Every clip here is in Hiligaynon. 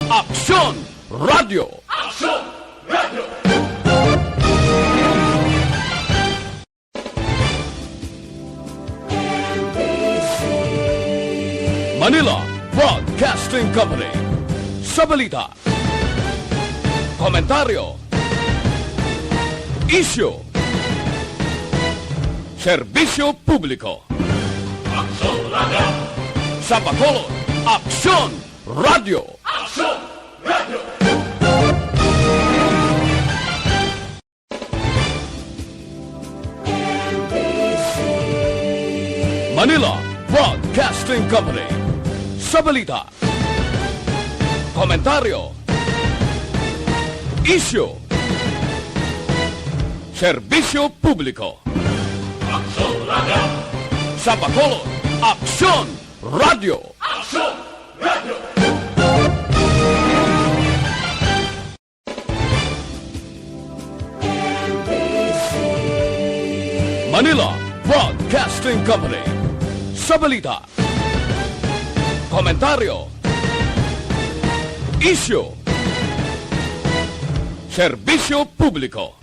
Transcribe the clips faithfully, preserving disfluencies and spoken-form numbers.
Aksyon Radio. Aksyon Radio. Manila Broadcasting Company. Sa balita, komentaryo, isyu, serbisyo publiko. Aksyon Radio. Sa Bacolod, Aksyon Radio. Aksyon Radio. Manila Broadcasting Company. Sa balita, komentaryo, isyu, serbisyo publiko. Aksyon Radio. Sa Bacolod, Aksyon Radio. Aksyon Radio. Manila Broadcasting Company. Sa balita, komentaryo, isyu, serbisyo publiko.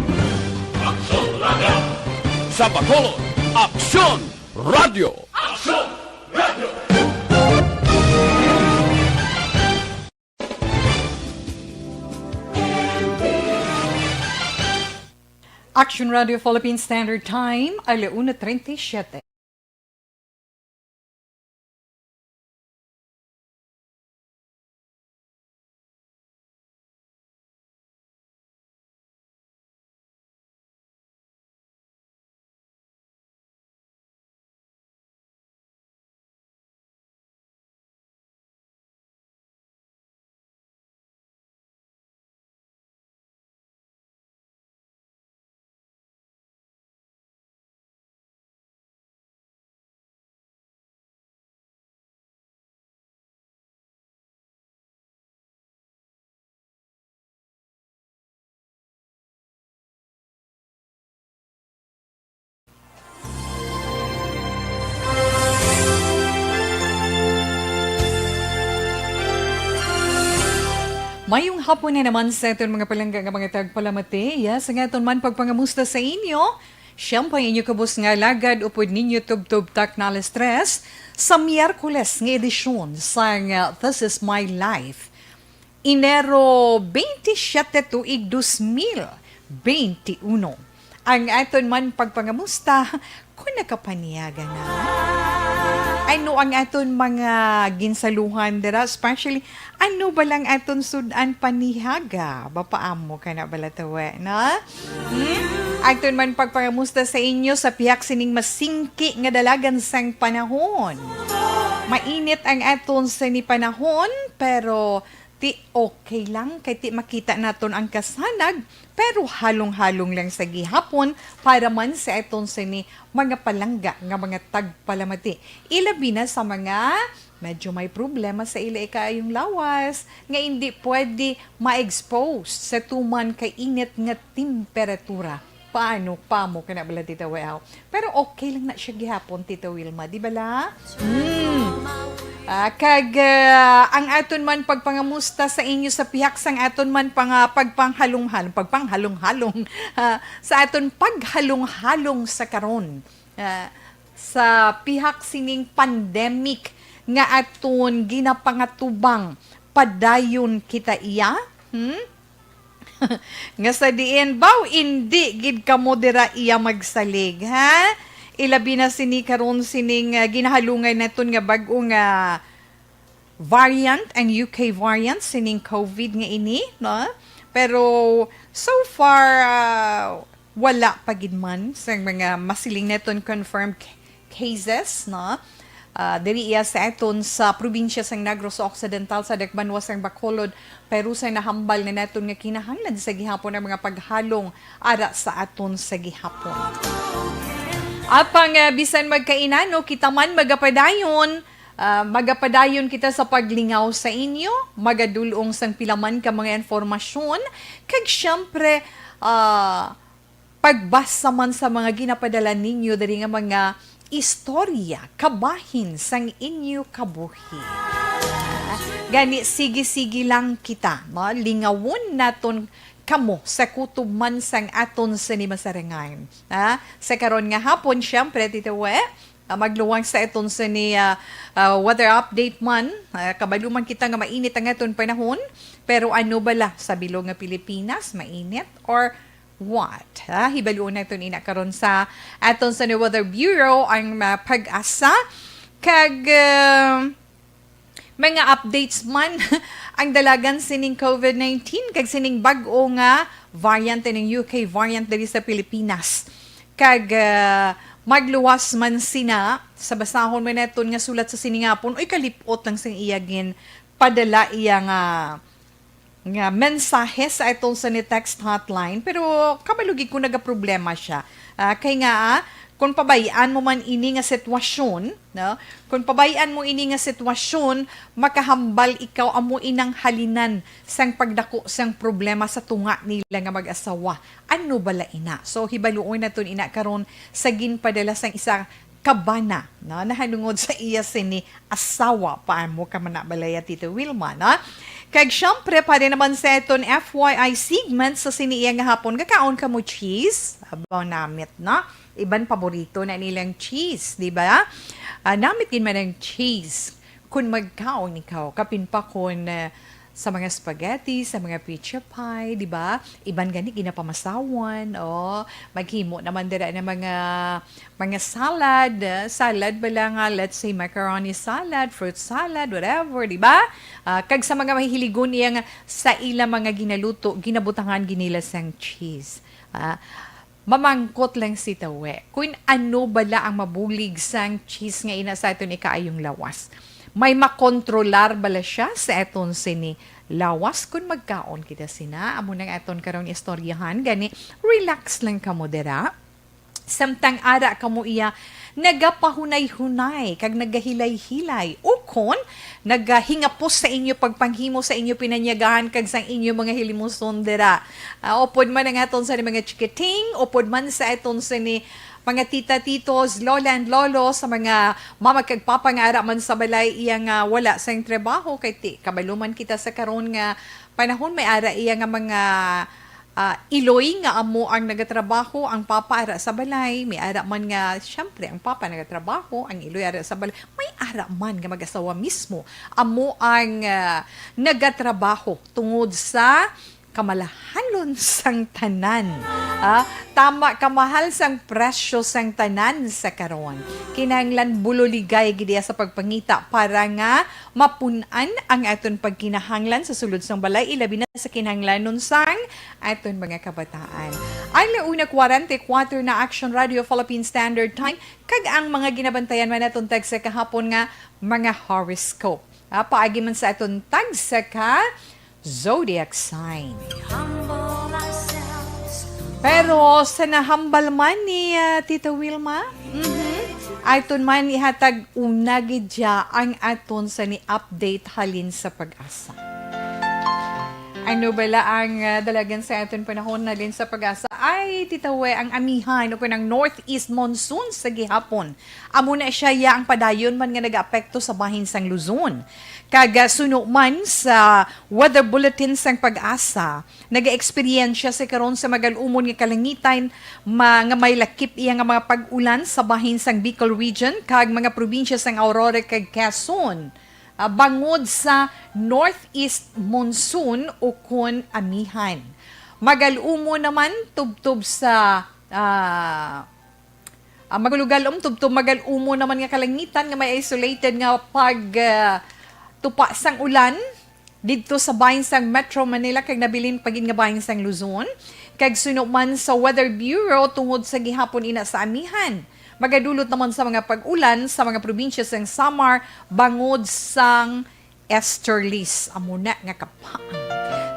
Aksyon Radio. Sa Bacolod, Aksyon Radio. Aksyon Radio. Action Radio Philippine Standard Time, ala una treinta y siete. Mayong hapon na naman sa aton mga palangga nga mga tagpalamati. Yes, ang aton man pagpangamusta sa inyo. Siyempre, inyo kabus nga alagad upod ninyo tubtob taknal stress sa Miyerkules nga edisyon sang, uh, This Is My Life. Enero twenty-seven, tuig dos mil twenty-one. Ang aton man pagpangamusta, kung nakapaniaga na. Ano ang aton mga ginsaluhan dira, especially, ano ba lang aton sud-an panihaga? Bapaamo ka na bala tawe, no? Hmm? Aton man pagpangamusta sa inyo sa pihak sining masingki nga dalagan sang panahon. Mainit ang aton sini panahon, pero ti okay lang kay ti makita naton ang kasanag, pero halong-halong lang sa gihapon para man sa aton sini mga palangga nga mga tagpalamati. Ilabi na sa mga medyo may problema sa ila ikaayong lawas, nga hindi pwede ma-expose sa tuman kay init nga temperatura. Paano pa mo kana bala, Tita Well? Pero okay lang na siya gihapon, Tita Wilma, di ba la? Hmm. Ah, kag, ah, ang aton man pagpangamusta sa inyo sa pihak sang aton man panga-, pagpanghalong-halong, pagpanghalong-halong, ah, sa aton paghalong-halong sa karon. Ah, sa pihak sining pandemic nga aton ginapangatubang, padayon kita iya, hmm? Nga sa diin, baw, indi gid kamo dira iya magsalig, ha? Ilabi na sini karon sining, ah, ginahalungay naton nga bag-o nga variant, ang U K variant sining COVID nga ini, no? Pero so far, ah, wala pa gid man sa mga masiling naton confirmed c-, cases, no? Ah, diri iya sa aton sa probinsya sang Negros Occidental, sa dakbanwa sang Bacolod, pero sa nahambal na naton nga kinahanglan sa gihapon ang mga paghalong ara sa aton sa gihapon. Apang, ah, bisan magkainano, kita man magapadayon, ah, magapadayon kita sa paglingaw sa inyo, magadul-ong sang pila man ka mga informasyon, kag siyempre, ah, pagbasa man sa mga ginapadala ninyo diri nga mga istorya, kabahin sang inyo kabuhi. Gani, sige-sige lang kita, no? Lingawon naton kamo sa kutob man sang aton sini masarangan. Ha? Sa karon nga hapon, syempre, Tito We, ah, magluwang sa aton sini, ah, ah, weather update man. Ah, kabalo man kita nga mainit ang aton panahon, pero ano bala sa bilog nga Pilipinas, mainit or what? Ha? Hibaluon naton ina karon sa aton sini Weather Bureau, ang, ah, PAGASA. Kag, ah, mga updates man ang dalagan sining COVID nineteen kag sining bag-o nga variant, ining U K variant diri sa Pilipinas. Kag, ah, magluwas man sina sa basahon man naton nga sulat sa sining hapon, uy, kalipot lang sing iya gin padala iya nga, nga mensahe sa atong sini text hotline, pero kabalo gid ko nagaproblema siya. Ah, kay nga, ah, kung pabay-an mo man ini nga sitwasyon, no? Kung pabay-an mo ini nga sitwasyon, makahambal ikaw amo inang halinan sang pagdako sang problema sa tunga nila nga mag-asawa. Ano bala ina? So, hibaluon naton ina karon sa ginpadala sang isa ka bana, no? Nahanungod sa iya sini asawa pa mo ka manabalaya, Tito Wilma, no? Kag syempre, pare naman sa aton F Y I segment sa sini iya nga hapon, kakaon ka mo cheese? Abaw namit, no? Iban paborito na nilang cheese, di ba? Ah, namit gid man ang cheese. Kung magkaon ikaw, kapin pa kung, ah, sa mga spaghetti, sa mga pizza pie, di ba? Iban gani ginapamasawan, oh. Maghimo naman dira na mga, mga salad, ah, salad bala nga, let's say, macaroni salad, fruit salad, whatever, di ba? Ah, kag sa mga mahihiligon iya nga sa ila mga ginaluto, ginabutangan ginila sang cheese. Ah, mamangkot lang si Tawe, kung ano bala ang mabulig sang cheese nga ina sa aton ikaayong lawas. May makontrolar bala siya sa aton sini lawas kung magkaon kita sina? Amo nang aton karong istoryahan. Gani, relax lang kamo dira. Samtang ara kamo iya nagapahunay-hunay kag nagahilay-hilay, ukon nagahingapos sa inyo pagpanghimo sa inyo pinanyagahan kag sang inyo mga hilimuson dira. Ah, upod man ang aton sa mga chikiting, upod man sa aton sa ni mga tita, titos, lola and lolo, sa mga mama kag papa nga ara man sa balay iya nga wala sang trabaho, kay ti, kabalo man kita sa karon nga panahon may ara iya nga mga, ah, iloy nga amo ang nagatrabaho, ang papa ara sa balay, may ara man nga, syempre, ang papa nagatrabaho, ang iloy ara sa balay, may ara man nga mag-asawa mismo amo ang, ah, nagatrabaho tungod sa kamalahalon sang tanan. Ah, tama, kamahal sang presyo sang tanan sa karon. Kinahanglan bululigay gid iya sa pagpangita para nga mapun-an ang aton pagkinahanglan sa sulod sang balay, ilabi na sa kinahanglanon sang aton mga kabataan. Ang la una kwarenta y kuwatro na Action Radio Philippine Standard Time, kag ang mga ginabantayan man naton tagsa kahapon nga mga horoscope. Ah, paagi man sa aton tagsa ka zodiac sign. Pero sa nahambal man ni, ah, Tita Wilma, mhm, aton man ihatag una gid siya ang aton sa ni update halin sa PAGASA. Ano bala ang, ah, dalagan sa aton panahon halin sa PAGASA? Ay, Tita We, ang amihan o kanang northeast monsoon sa gihapon. Amo na siya ya ang padayon man nga nagaapekto sa bahin sang Luzon. Kag, ah, suno man sa weather bulletin sang PAGASA, nagaeksperyensya sa karon sa magal-umon nga kalangitan ma-, nga may lakip iya nga mga pag-ulan sa bahin sang Bicol Region kag mga probinsya sang Aurora kag Quezon, ah, bangod sa northeast monsoon ukon amihan. Magal-umon naman tubtob sa, ah, ah, magulugal-om tubtob magal-umon naman nga kalangitan nga may isolated nga pag, ah, tupa sang ulan didto sa bahin sang Metro Manila kag nabilin pa gid nga bahin sang Luzon. Kag suno man sa Weather Bureau, tungod sa gihapon ina sa amihan, magadulot naman sa mga pag-ulan sa mga probinsya sang Samar bangod sang easterlies. Amo na nga kapaang.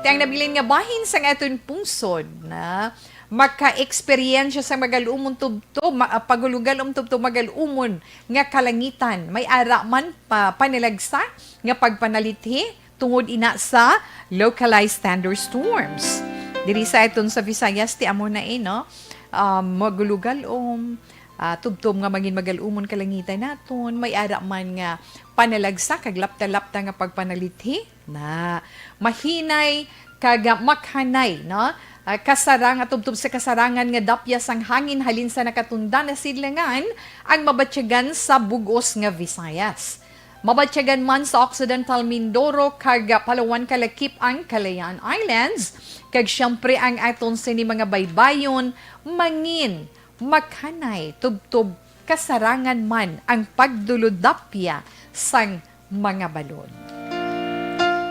Ti ang nabilin nga bahin sang aton pungsod na maka-eksperyensya sang magal-umon tubtob, ma-, ah, pagulugal-om tubtob magal-umon nga kalangitan. May ara man pa panalagsa nga pagpanalithi tungod ina sa localized thunderstorms. Diri sa aton sa Visayas, ti amo na eh, no? Um, magulugal-om, Ah, tubtob nga mangin magal-umon kalangitan naton, may ara man nga panalagsa kag lapta-lapta nga pagpanalithi na mahinay kag makhanay, no? Ah, kasarang, tubtob sa kasarangan nga dapya sang hangin halin sa nakatundan na sidlangan ang mabatyagan sa bug-os nga Visayas. Mabatyagan man sa Occidental Mindoro kag Palawan kalakip ang Kalayaan Islands, kag siyempre ang aton sini mga baybayon mangin makhanay tubtob kasarangan man ang pagdulodapya sang mga balon.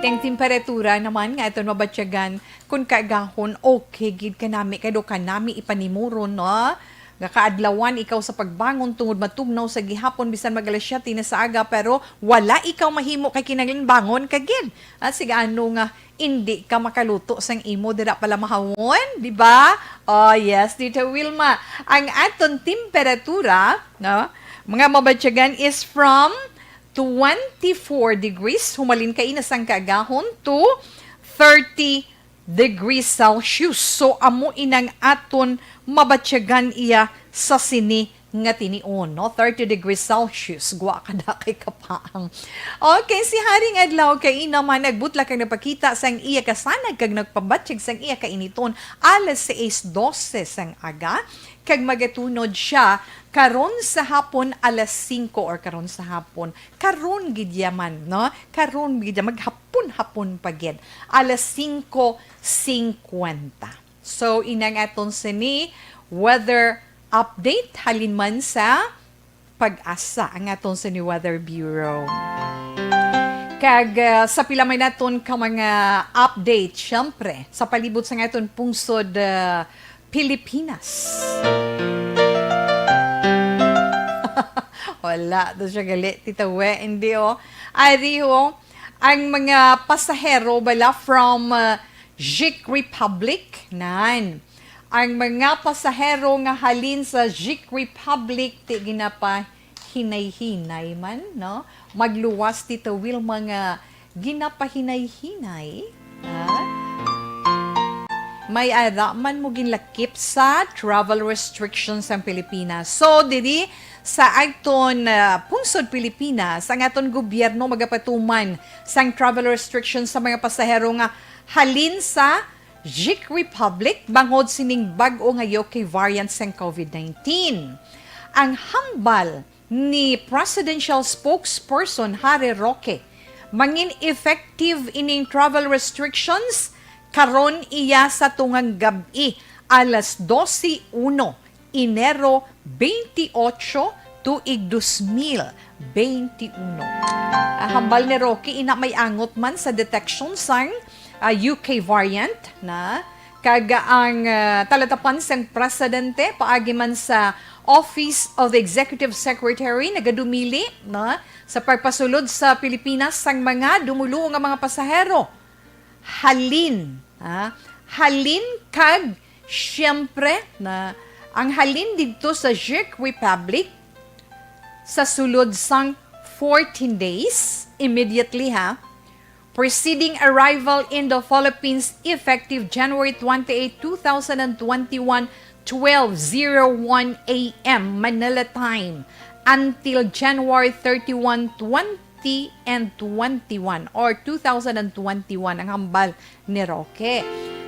Ting temperatura naman nga aton mabatyagan, kun kaagahon, okay gid kanami, kay do kanami ipanimuron, no? Nga kaadlawan ikaw sa pagbangon tungod matugnaw sa gihapon bisan mag alas siyete na sa aga, pero wala ikaw mahimo kay kinahanglan bangon ka gid. Ah, sige, ano nga, indi ka makaluto sang imo dira pa lamahawon, di ba? Oh, yes, Tita Wilma. Ang aton temperatura, no, mga mabatyagan is from twenty-four degrees, humalin kaina sang kaagahon, to thirty degrees Celsius. So, amo inang aton mabatyagan iya sa sini nga tinion, no? Thirty degrees Celsius. Gwa ka na kay kapaang. Okay, si Haring Adlaw kaina man nagbutla kag nagpakita sang iya kasanag kag nagpabatyag sang iya kainiton alas sais dose sang aga, kag magatunod siya karon sa hapon alas singko, or karon sa hapon, karon gid yaman, no? Karon gid ya-, maghapon-hapon pa gid. Alas singko singkwenta. So, inang aton sini weather update halin man sa PAGASA, ang aton sini Weather Bureau. Kag, ah, sa pila may naton ka mga update, syempre, sa palibot sa aton pungsod, ah, Pilipinas. Wala to siya gali, Tita We, hindi, oh. Ari, oh, ang mga pasahero bala from, ah, Czech Republic, nan. Ang mga pasahero nga halin sa Czech Republic, ti ginapahinay-hinay man, no? Magluwas, Tita Wilma, nga ginapahinay-hinay, ha? May ara man mo ginlakip sa travel restrictions ang Pilipinas. So, diri sa aton, ah, pungsod Pilipinas, ang aton gobyerno magapatuman sang travel restrictions sa mga pasahero nga halin sa Czech Republic bangod sining bag-o nga U K variant sang COVID nineteen. Ang hambal ni Presidential Spokesperson Harry Roque, mangin effective ining travel restrictions karon iya sa tungang gab-i, alas dose uno, Enero twenty-eight, tuig dos mil twenty-uno. Ah, hambal ni Roque, ina may angot man sa detection sang, ah, U K variant na, kag ang, ah, talatapan sang presidente paagi man sa Office of the Executive Secretary nagadumili na sa pagpasulod sa Pilipinas sang mga dumuluo nga mga pasahero. Halin, ha? Halin kag, siyempre, na ang halin didto sa Czech Republic sa sulod sang fourteen days, immediately, ha, preceding arrival in the Philippines, effective January twenty-eight, two thousand and twenty-one, twelve zero one A M Manila time, until January thirty-one, twenty and twenty-one or two thousand and twenty-one, ang hambal ni Roque.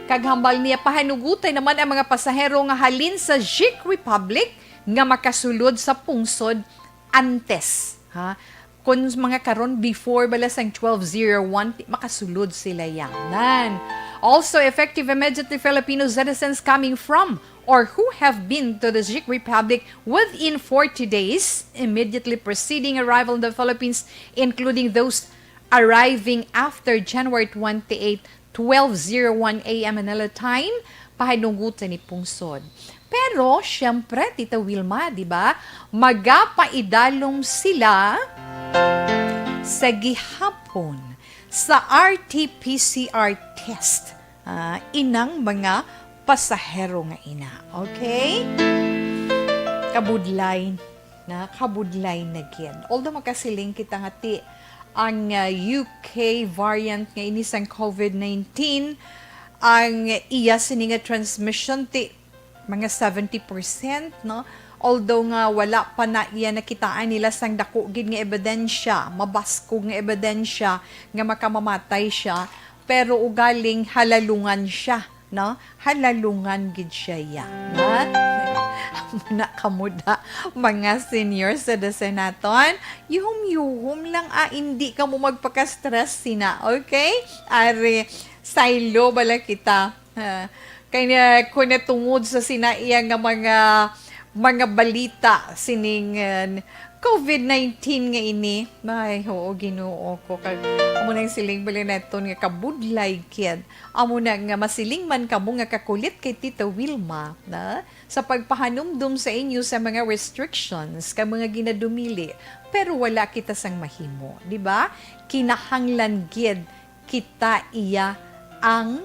Kag hambal niya, pahanugutan naman ang mga pasahero nga halin sa Czech Republic nga makasulod sa pungsod antes, ha? Kung mga karon, before bala sang twelve zero one, ti-, makasulod sila yanan. Also, effective immediately, Filipino citizens coming from or who have been to the Czech Republic within forty days immediately preceding arrival in the Philippines, including those arriving after January twenty-eight, twelve zero one A M Manila time, pahanugutan ni pungsod. Pero, siyempre, Tita Wilma, di ba, magapaidalom sila sa gihapon sa R T P C R test, ah, inang mga pasahero nga ina. Okay? Kabudlay na, kabudlay na gid. Although makasiling kita nga ti ang, ah, U K variant nga ini sang COVID nineteen, ang iya sini nga transmission ti mga seventy percent, no? Although nga wala pa na iya nakitaan nila sang dako gid nga ebidensya, mabaskog nga ebidensya nga makamamatay siya, pero ugaling halalungan siya, no? Halalungan gid siya ya, na? Muna kamo da, mga senior citizen naton, yuhom-yuhom lang, ah, hindi kamo magpaka-stress sina, okay? Ari, saylo bala kita. Ah, kay na, kung natungod sa sina iya nga mga, mga balita sining, ah, covid nineteen nga ini, ay, oo, Ginoo ko, kag amo nang siling bali naton nga kabudlay kid. Amo na nga masiling man kamo nga kakulit kay Tita Wilma, na, sa pagpahanumdom sa inyo sa mga restrictions kag mga ginadumili, pero wala kita sang mahimo, di ba? Kinahanglan gid kita iya ang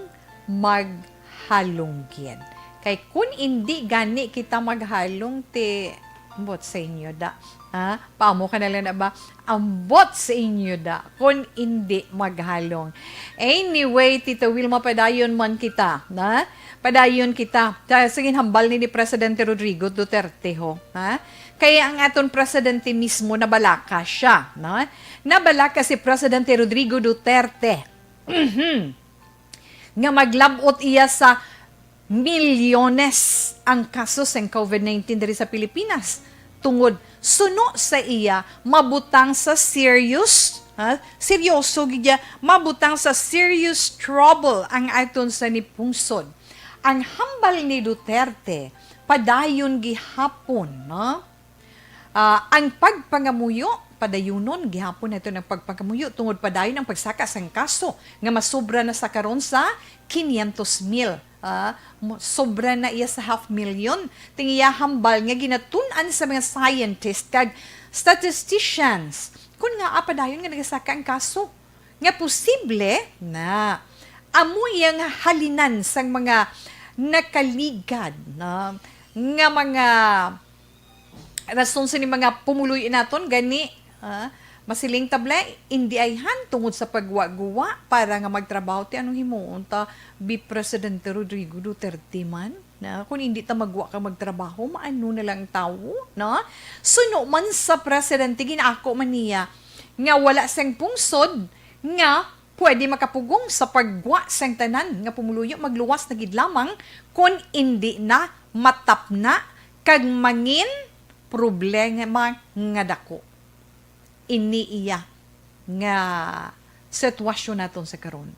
maghalong gid. Kay kun indi gani kita maghalong, ti, ambot sa inyo da. Ha? Paamo ka na lang na ba? Ambot sa inyo da, kun indi maghalong. Anyway, Tita Wilma, padayon man kita, na? Padayon kita. Sa, sa ginhambal ni, ni Presidente Rodrigo Duterte, ho, ha? Kaya ang aton presidente mismo nabalaka siya, no? Nabalaka si Presidente Rodrigo Duterte. Mhm. Nga maglab-ot iya sa milyones ang kaso sang covid nineteen diri sa Pilipinas. Tungod suno sa iya, mabutang sa serious, ha? Seryoso gid iya, mabutang sa serious trouble ang aton sanipungsod. Ang hambal ni Duterte, padayon gihapon, no? Ah, ang pagpangamuyo, padayunon gihapon naton ang pagpangamuyo tungod padayon ang pagsaka sang kaso nga masobra na sa karon sa quinientos mil. Ah, mo-, sobra na iya sa half million. Ting iya hambal nga ginatun-an sa mga scientist kag statisticians kun ngaa padayon nga nagasaka ang kaso. Nga posible na amo iya nga halinan sang mga nakaligad na nga mga rason sini mga pumuluy naton gani, ah, masiling tabla, indi ayhan tungod sa pagwa-guwa para nga magtrabaho. Ti anong himuon ta, bi Presidente Rodrigo Duterte man? Na, kung hindi ta magwa ka magtrabaho, maano na lang tawo, no? Suno man sa presidente, ginaako man niya nga wala sang pungsod nga pwede makapugong sa pagwa sang tanan nga pumuluyo, magluwas na gid lamang kon indi na matapna kag mangin problema nga dako. Ini iya nga sitwasyon naton sa karon.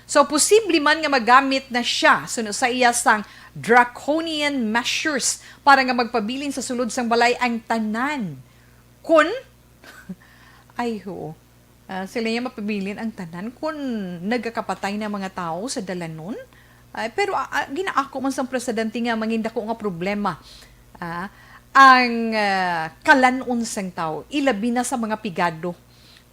So, posible man nga magamit na siya suno sa iya sang draconian measures para nga magpabilin sa sulod sang balay ang tanan. Kun, ay, oo. Ah, sila niya mapabilin ang tanan kun nagakapatay na mga tawo sa dalanon. Ay, pero, ah, ah, ginaako man sang presidente nga mangin dako nga problema, ah, ang, ah, kalan-on sang tawo, ilabi na sa mga pigado,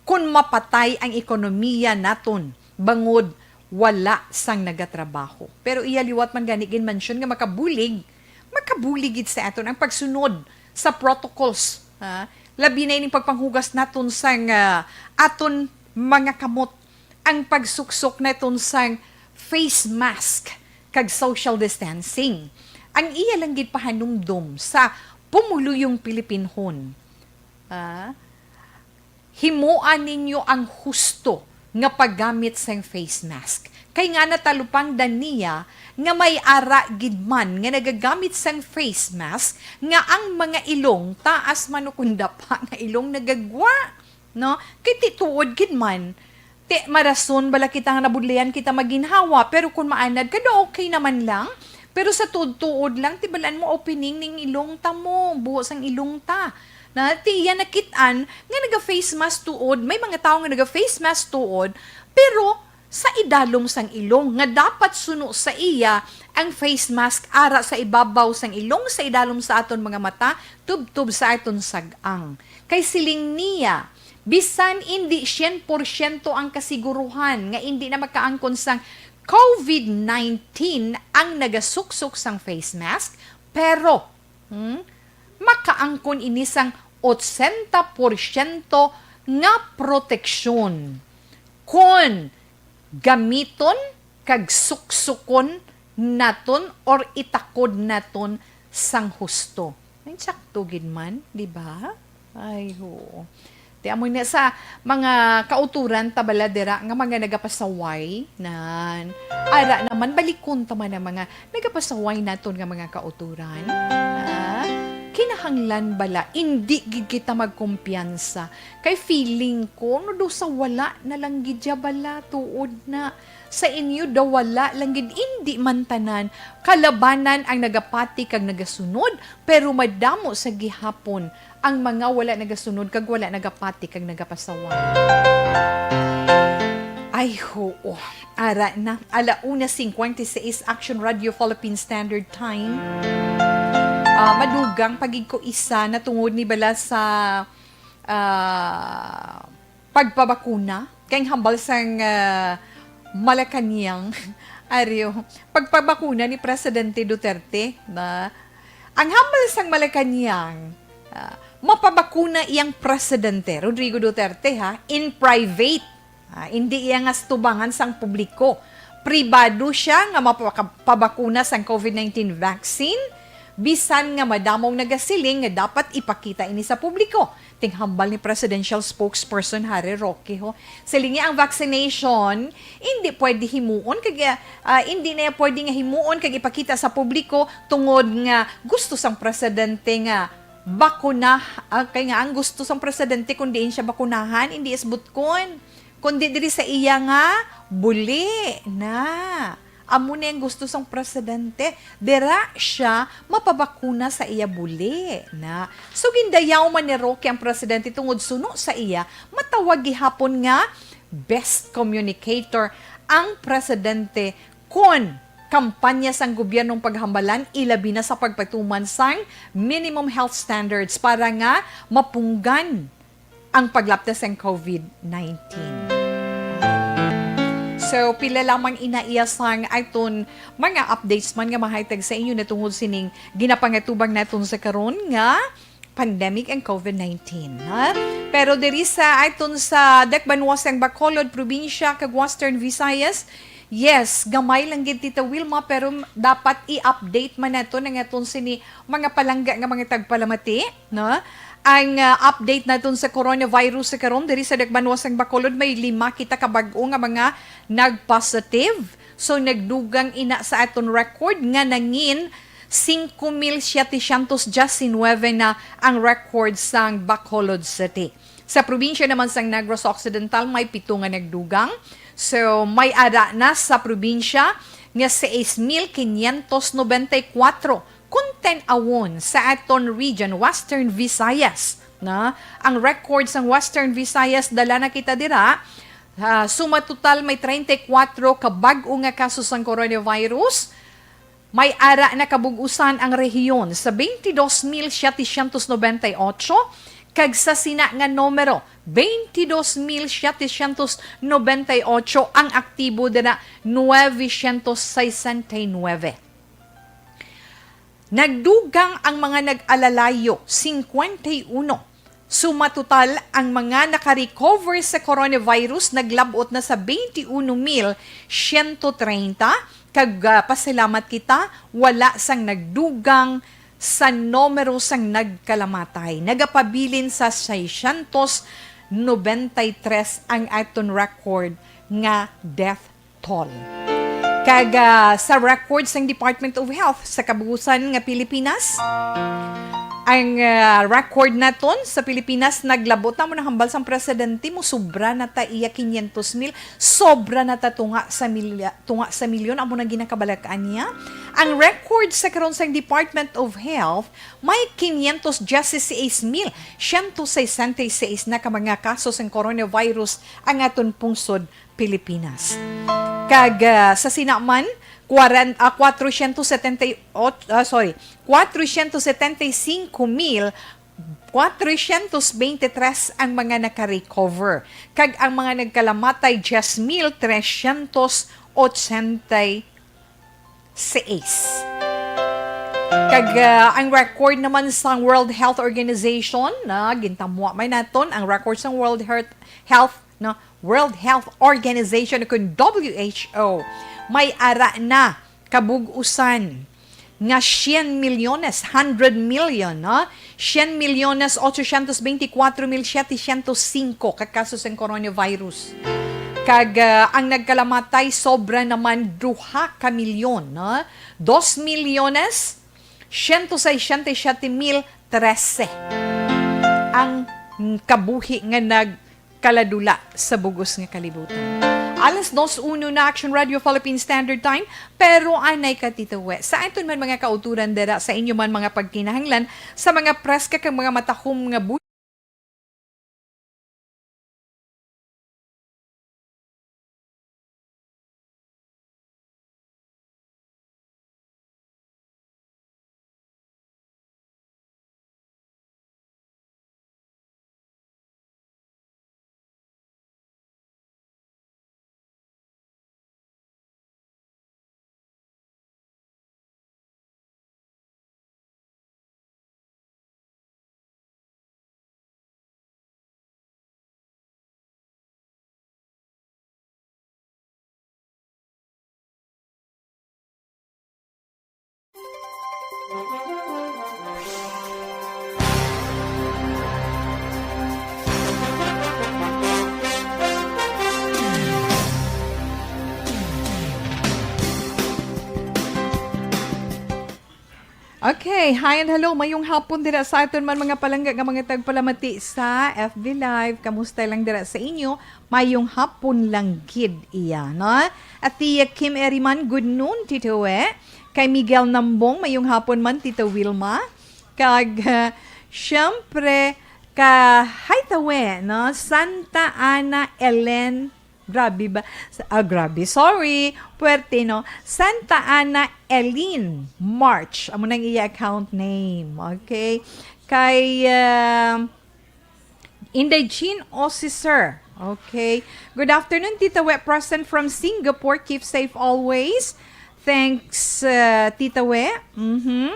kun mapatay ang ekonomiya naton bangod wala sang nagatrabaho. Pero iya liwat man gani ginmention nga makabulig, makabulig gid sa aton ang pagsunod sa protocols, ha? Labi na ining pagpanghugas naton sang, ah, aton mga kamot, ang pagsuksok naton sang face mask kag social distancing. Ang iya lang gid pahanumdom sa pumuluyong Pilipinhon, ah, himoa ninyo ang husto nga paggamit sang face mask. Kay nga natalupangdan niya nga may ara gid man nga nagagamit sang face mask nga ang mga ilong taas man o kung dapa nga ilong nagagwa, no? Kay ti tuod gid man, ti marason bala kita nga nabudlayan kita maginhawa, pero kung maanad ka, do okay naman lang. Pero sa tuod-tuod lang, ti balaan mo opening ning ilong ta mo, buho sang ilong ta. Na, ti iya nakit-an nga naga-face mask tuod, may mga tawo nga naga-face mask tuod, pero sa idalom sang ilong, nga dapat suno sa iya ang face mask ara sa ibabaw sang ilong, sa idalom sa aton mga mata, tubtob sa aton sag-ang. Kay siling niya, bisan indi syen porsyento ang kasiguruhan nga indi na makaangkon sang covid nineteen ang nagasuksok sang face mask, pero Hmm? Makaangkon ini sang otsenta porsyento nga proteksyon kon gamiton kag suksukon naton or itakod naton sang husto. Ay, sakto gid man, di ba? Ay, oo. Ti amo na sa mga kauturan ta bala dira nga mga nagapasaway, nan. Ara naman, balikon ta man ang mga nagapasaway naton nga mga kauturan. Ah, kinahanglan bala, indi gid kita magkumpiyansa. Kay feeling ko, no, daw sa wala na lang gid siya bala, tuod na. Sa inyo daw wala lang gid, indi man tanan. Kalabanan ang nagapati kag nagasunod, pero madamo sa gihapon ang mga wala nagasunod kag wala nagapati kag nagapasaway. Ay, oo. Ara na, alauna cincuenta y seis, Action Radio Philippine Standard Time. Ah, madugang pa gid ko isa na tungod ni bala sa, ah, pagpabakuna kay ang hambal sang, ah, Malacañang, ariyo, pagpabakuna ni Presidente Duterte, na ang hambal sang Malacañang, ah, mapabakuna iyang Presidente Rodrigo Duterte, ha, in private. Ah, hindi iya nga tubangan sang publiko. Pribado siya nga mapaka-, pabakuna sang COVID nineteen vaccine, bisan nga madamo ang nagasiling nga dapat ipakita ini sa publiko. Ting hambal ni Presidential Spokesperson Harry Roque, ho. Siling niya ang vaccination, hindi pwede himuon kag, ah, hindi na pwede nga himuon kag ipakita sa publiko tungod nga gusto sang presidente nga bakuna, ah, kay nga ang gusto sang presidente kung diin siya bakunahan, hindi isbutkon, kundi diri sa iya nga buli na. Amo ni ang gusto sang presidente. Dira siya mapabakuna sa iya buli na. So, gindayaw man ni Roque ang presidente tungod suno sa iya, matawag gihapon nga best communicator ang presidente kon kampanya sang gobyernong paghambalan, ilabi na sa pagpatuman sang minimum health standards para nga mapunggan ang paglapta sang COVID nineteen. So, pila lamang ina iya sang aton mga updates man nga mahatag sa inyo natungod sining ginapangatubang naton sa karon nga pandemic ang COVID nineteen, ha? Pero diri sa aton sa dakbanuas sang Bacolod probinsya kag Western Visayas, yes, gamay lang gid, Tita Wilma, pero dapat i-update man naton ang aton sini mga palangga nga mga tagpalamati, no? Ang, ah, update naton sa coronavirus sa karon diri sa dakbanuas sang Bacolod, may lima kita ka bag-o nga mga nag-positive. So, nagdugang ina sa aton record nga nangin singko mil siyete syantos diyes nuwebe na ang record sang Bacolod City. Sa probinsya naman sang Negros Occidental, may pito nga nagdugang. So, may ara na sa probinsya nga sais mil quinientos noventa y cuatro kon tan-awon sa aton region, Western Visayas, na ang record sang Western Visayas, dala na kita dira. Ah, suma total may treinta y cuatro ka bag-o nga kaso sang coronavirus. May ara na kabug-usan ang rehiyon sa veintidós mil setecientos noventa y ocho, kag sa sina nga numero, veintidós mil setecientos noventa y ocho, ang aktibo dira, nueve cientos sesenta y nueve. Nagdugang ang mga nag-alalayo, cincuenta y uno. Suma total, ang mga naka-recover sa coronavirus naglab-ot na sa twenty-one mil siyento treinta, kag, ah, pasalamat kita, wala sang nagdugang sa numero sang nagkalamatay. Nagapabilin sa seiscientos noventa y tres ang aton record nga death toll. Kag, ah, sa record sang Department of Health sa kabuusan nga Pilipinas, ang, ah, record naton sa Pilipinas, naglabot na mo nahambal sang presidente, mo sobra na ta iya quinientos mil, sobra na ta tunga sa milya-, tunga sa milyon, amo na ginakabalak-an niya. Ang record sa karon sang Department of Health, may quinientos dieciséis mil ciento sesenta y seis na ka mga kaso sang coronavirus ang aton pungsod Pilipinas. Kag, ah, sa sina man, kwarenta, ah, cuatrocientos setenta y ocho, ah, sorry, cuatrocientos setenta y cinco mil cuatrocientos veintitrés ang mga naka-recover, kag ang mga nagkalamatay, diez mil trescientos ochenta y seis. Kag, ah, ang record naman sa World Health Organization, na gintamwa may naton, ang record sa World Health, Health, no, World Health Organization, kun W H O, may ara na kabug-usan nga cien milyones, hundred million, no? Cien milyones ochocientos veinticuatro mil setecientos cinco ka kaso sang coronavirus. Kag, ah, ang nagkalamatay sobra naman duha ka milyon, no? Dos milyones ciento sesenta y siete mil trese ang kabuhi nga nagkaladula sa bugos nga kalibutan. Alas dos uno na, Action Radio Philippine Standard Time, pero anay ka, Tito We. Sa aton man mga kauturan dira, sa inyo man mga pagkinahanglan, sa mga preska kag mga matahom nga bu- Okay, hi and hello. Mayong hapon dira sa aton man mga palangga nga mga tagpalamati sa F B Live. Kamusta lang dira sa inyo? Mayong hapon lang gid iya, no? At Tia Kim Eriman, good noon, Tito We. Kay Miguel Nambong, mayong hapon man, Tito Wilma. Kag, ah, syempre, ka, hi, Tawe, no? Santa Ana Ellen, grabe ba? Ah, grabe, sorry. Puwerte, no? Santa Ana Ellen March. Amo nang iya account name. Okay. Kay, ah, Inday Jean Osiser. Okay. Good afternoon, Tita We. Present from Singapore. Keep safe always. Thanks, uh, Tita We. Mhm.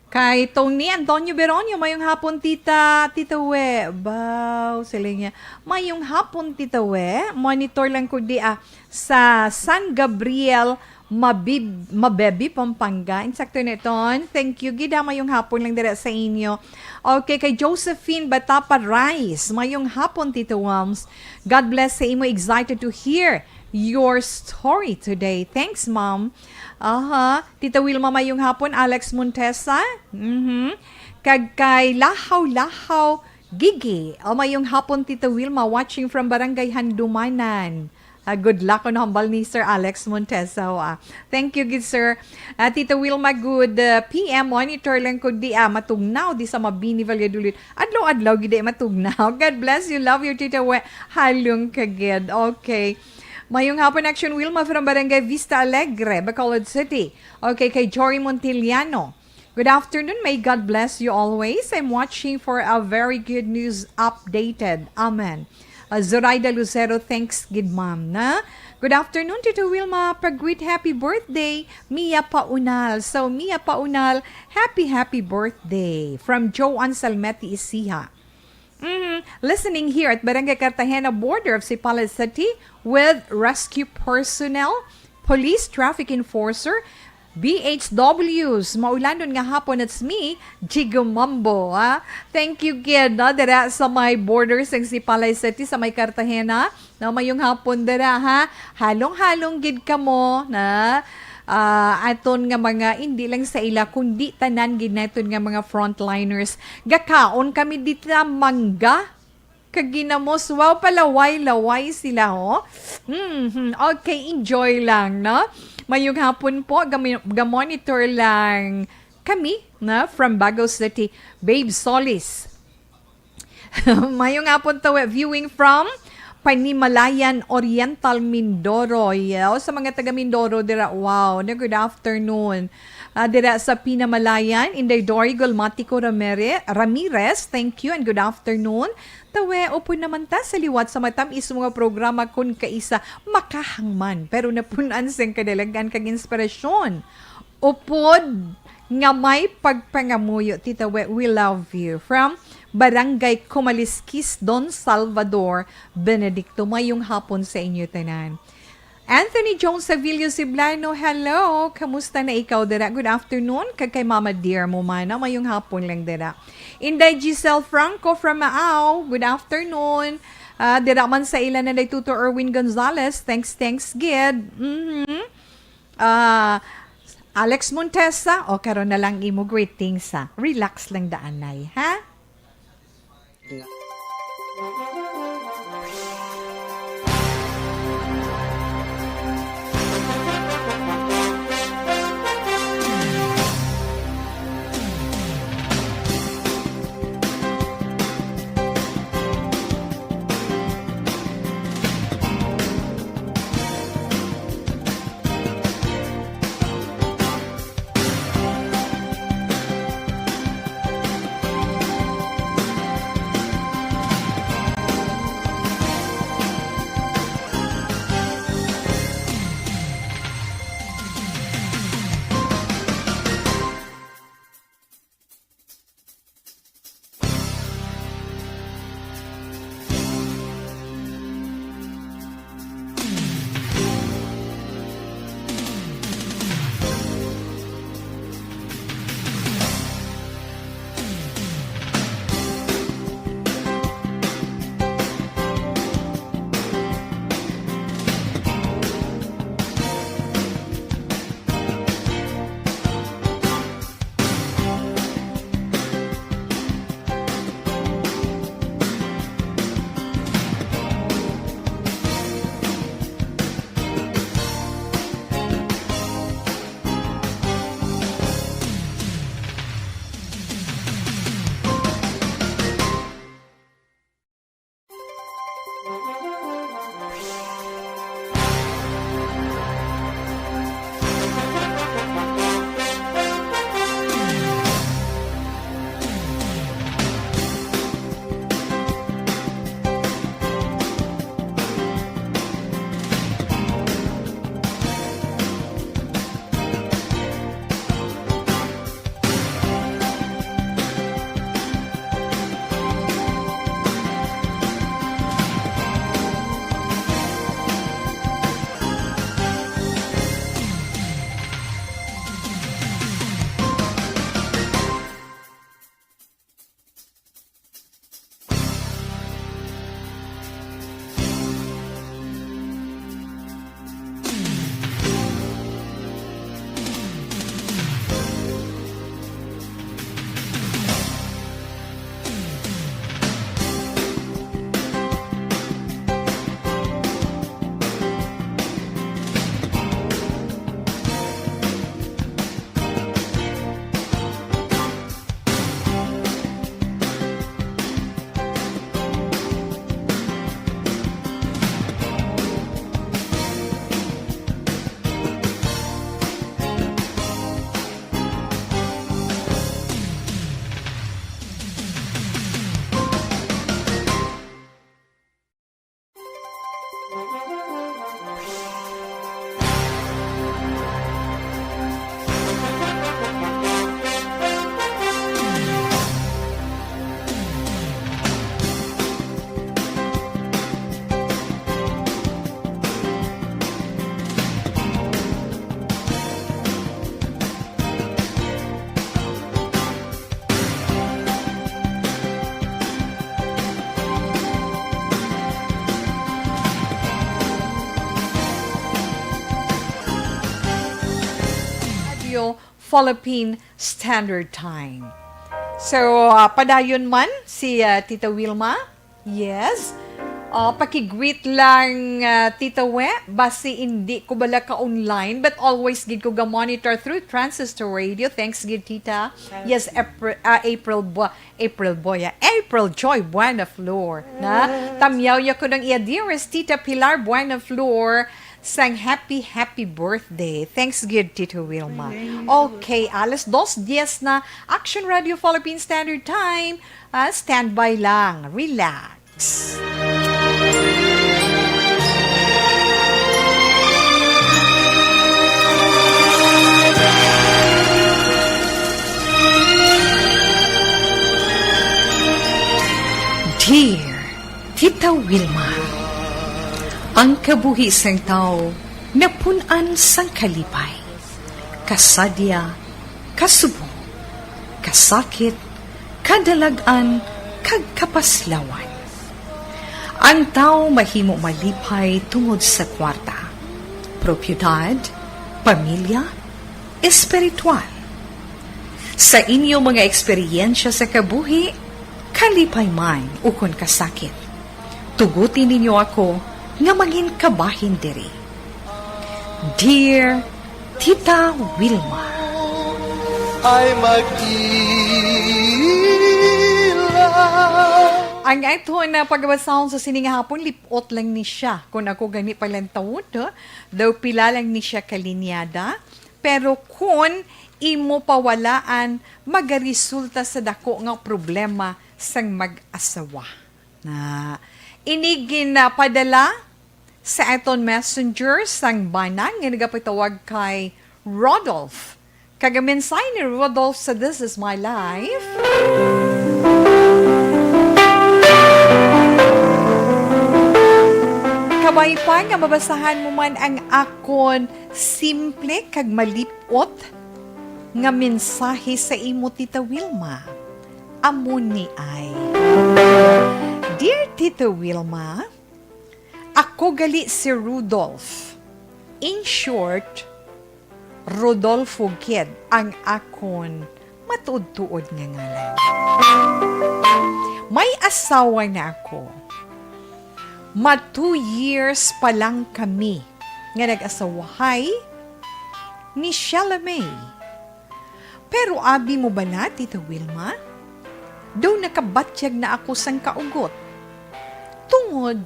Kay Tony Antonio Beronio, mayong hapon, Tita, Tita We. Baw, sila niya. Mayong hapon, Tita We. Monitor lang ko di, ah, sa San Gabriel, Mabib-, Mabebe, Pampanga. Insakto na iton. Thank you. Gid, ah, mayong hapon lang dira sa inyo. Okay, kay Josephine Batapa Rice. Mayong hapon, Tita Wams. God bless sa imo. Excited to hear your story today. Thanks, Ma'am. Aha. Tita Wilma, mayong hapon. Alex Montesa. Mhm. Kag kay Lahaw-Lahaw Gigi. O, mayong hapon, Tita Wilma, watching from Barangay Handumanan. Ah, good luck, kuno hambal ni Sir Alex Montesa, ah. Thank you, good sir. Ah, Tita Wilma, good, ah, P M, monitor lang ko di, ah, matugnaw di sa Mabini, Valladolid. Adlaw-adlaw gid, eh, matugnaw. God bless you. Love you, Tita We. Halong kagid. Okay. Mayong hapon, Action Wilma from Barangay Vista Alegre, Bacolod City. Okay, kay Jory Montiliano. Good afternoon. May God bless you always. I'm watching for a very good news updated. Amen. Uh, Zoraida Lucero, thanks gid, ma'am, na. Good afternoon, Tito Wilma. Pag-greet, happy birthday, Mia Paunal. So, Mia Paunal, happy, happy birthday. From Joan Salmeti Isiha. Mhm. Listening here at Barangay Cartagena, border of Sipala City, with rescue personnel, police, traffic enforcer, B H Ws, maulanon nga hapon, it's me, Jigo Mambo, ah. Thank you, kid, no? Dira sa may border sang Sipalay City, sa may Cartagena. No, mayong hapon dira, ha. Halong-halong gid kamo na, ah, aton nga mga, hindi lang sa ila, kundi tanan gid naton nga mga frontliners. Gakaon kami dita mangga kag ginamos. Wow, palaway-laway sila, ho. Mhm. Okay, enjoy lang, no? Mayong hapon po, gami-, ga-monitor lang kami, na, from Bago City. Babe Solis. Mayong hapon, Tawe, viewing from Panimalayan Oriental, Mindoro. Yo, sa mga taga Mindoro dira, wow, na, good afternoon. Ah, dira sa Pinamalayan, Inday Dory Golmatico Ramire-, Ramirez, thank you and good afternoon. Tawe, upod naman ta sa liwat sa matamis nga programa kun kaisa makahangman, pero napun-an sing kadalagan kag inspirasyon. Upod nga may pagpangamuyo, Tita We, we love you. From Barangay Kumaliskis, Don Salvador Benedicto. Mayong hapon sa inyo tanan. Anthony Jones Savilio Siblano, hello! Kamusta na ikaw dira? Good afternoon. Kag kay Mama Dear mo man, ah, mayong hapon lang dira. Inday Giselle Franco from Maao, good afternoon. Ah, dira man sa ila na day Tuto Erwin Gonzalez, thanks, thanks, gid. Mhm. Ah, Alex Montesa, o, karon na lang imo greetings, ha? Relax lang daan, Nay, ha? Radio Philippine Standard Time. So, ah, padayon man si, ah, Tita Wilma. Yes. Ah, paki-greet lang, ah, Tita We. Basi hindi ko bala ka-online, but always gid ko ga-monitor through Transistor Radio. Thanks gid, Tita. Yes, April, ah, April Bo-, April Boya, April Joy Buena Flor, na tamyaw niya ko ng iya dearest Tita Pilar Buena Flor sang happy, happy birthday. Thanks gid, Tito Wilma. Okay, alas dos diez na, Action Radio Philippine Standard Time. Ah, standby lang. Relax. Dear Tita Wilma, ang kabuhi sang tawo Napun-an sang kalipay, kasadya, kasubong, kasakit, kadalag-an, kag kapaslawan. Ang tawo mahimo malipay tungod sa kwarta, propiedad, pamilya, espiritual. Sa inyo mga eksperyensya sa kabuhi, kalipay man ukon kasakit, tuguti ninyo ako nga mangin kabahin diri. Dear Tita Wilma. Ay mag-ila. Ang aton na pagbasahon sa sining hapon, lip-ot lang ni siya. Kung ako gani palantawon, no? Daw pila lang ni siya kalinyada. Pero kung imo pawalaan, magaresulta sa dako nga problema sang mag-asawa. Na ini ginapadala sa aton messenger sang bana nga nagapatawag kay Rodolph. Kag ang mensahe ni Rodolph sa This Is My Life. Kabay pa nga mabasahan mo man ang akon simple kag malip-ot nga mensahe sa imo, Tita Wilma. Amo ni ay. Dear Tita Wilma, ako gali si Rudolph. In short, Rodolfo gid ang akon matuod-tuod nga ngalan. May asawa na ako. Ma two years pa lang kami nga nag-asawahay ni Shella May. Pero abi mo bala, Tita Wilma? Daw nakabatyag na ako sang kaugot tungod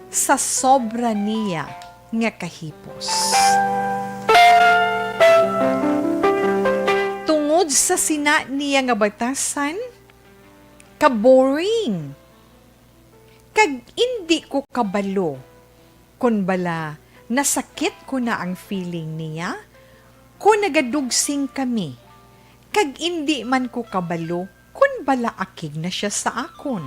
sa sobra niya nga kahipos. Tungod sa sina niya nga batasan, ka-boring. Kag indi ko kabalo kon bala nasakit ko na ang feeling niya, kon nagadugsing kami, kag indi man ko kabalo kon bala akig na sia sa akon.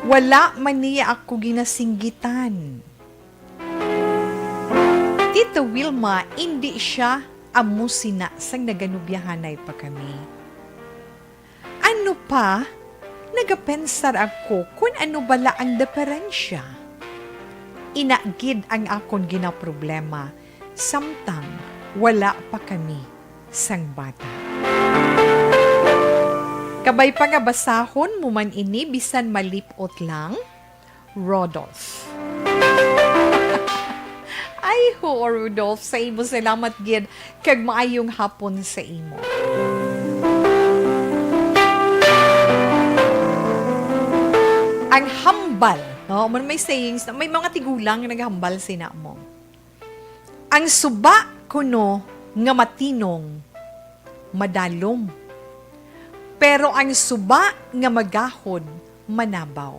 Wala man niya ako ginasinggitan. Tita Wilma, indi sia amo sina sang naganobyahanay pa kami. Ano pa, nagapensar ako kon ano bala ang diferensya. Ina gid ang akon ginaproblema, samtang wala pa kami sang bata. Kabay pa nga basahon mo man ini bisan malip-ot lang, Rodolph. Ay, huo, Rudolph, sa imo salamat gid, kag maayong hapon sa imo. Ang hambal, no? May sayings, may mga tigulang nga naghambal sina mo. Ang suba kuno nga matinong, madalom. Pero ang suba nga magahod, manabaw.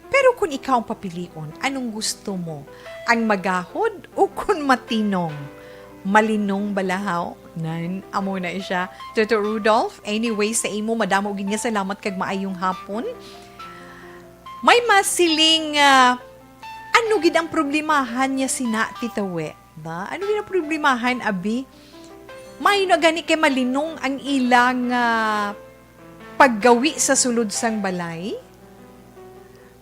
Pero kung ikaw ang papilion, anong gusto mo? Ang magahod o kung matinong? Malinong bala haw? Nan, amo na siya. Tito Rudolph, anyway, sa imo, madamo gid nga salamat kag maayong hapon. May masiling, ah, ano gid ang problemahan niya sina, Tita We? Ba? Ano gid ang problemahan, abi? May na gani kay malinong ang ilang, ah, paggawi sa sulod sang balay?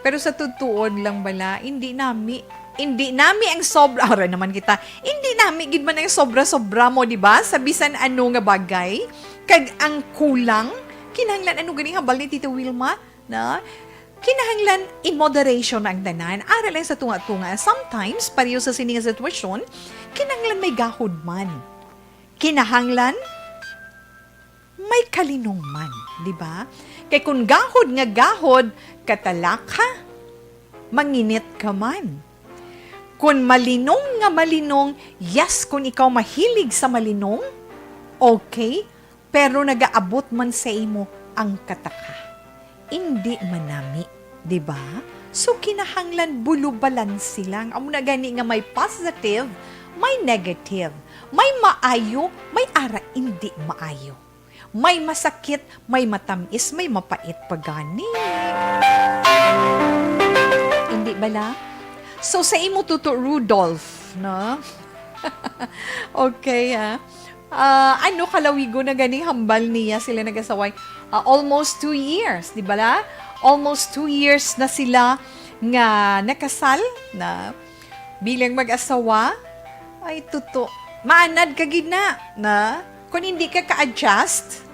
Pero sa tutuod lang bala, hindi nami, hindi nami ang sobra, aray naman kita, hindi nami gid man ang sobra-sobra mo, di ba? Sa bisan ano nga bagay, kag ang kulang, kinahanglan ano gani hambal ni Tita Wilma, na kinahanglan in moderation ang tanan. Ara lang sa tunga-tunga. Sometimes, pareho sa sini nga sitwasyon, kinahanglan may gahod man. Kinahanglan may kalinong man, di ba? Kay kung gahod nga gahod, katalaka, manginit ka man. Kung malinong nga malinong, yes, kung ikaw mahilig sa malinong, okay, pero nagaabot man sa imo ang kataka. Indi man nami, di ba? So, kinahanglan bulo balanse lang. Amo na gani nga may positive, may negative, may maayo, may ara indi maayo. May masakit, may matamis, may mapait pa gani. Indi bala? So, sa imo, Tuto Rudolph, No? Okay, ah. Ah, ano kalawigo na ganing hambal niya sila nag-asaway? Ah, almost two years, di ba la? Almost two years na sila nga nakasal na bilang mag-asawa. Ay, tuto. Maanad ka gid na, na? Kung hindi ka ka-adjust,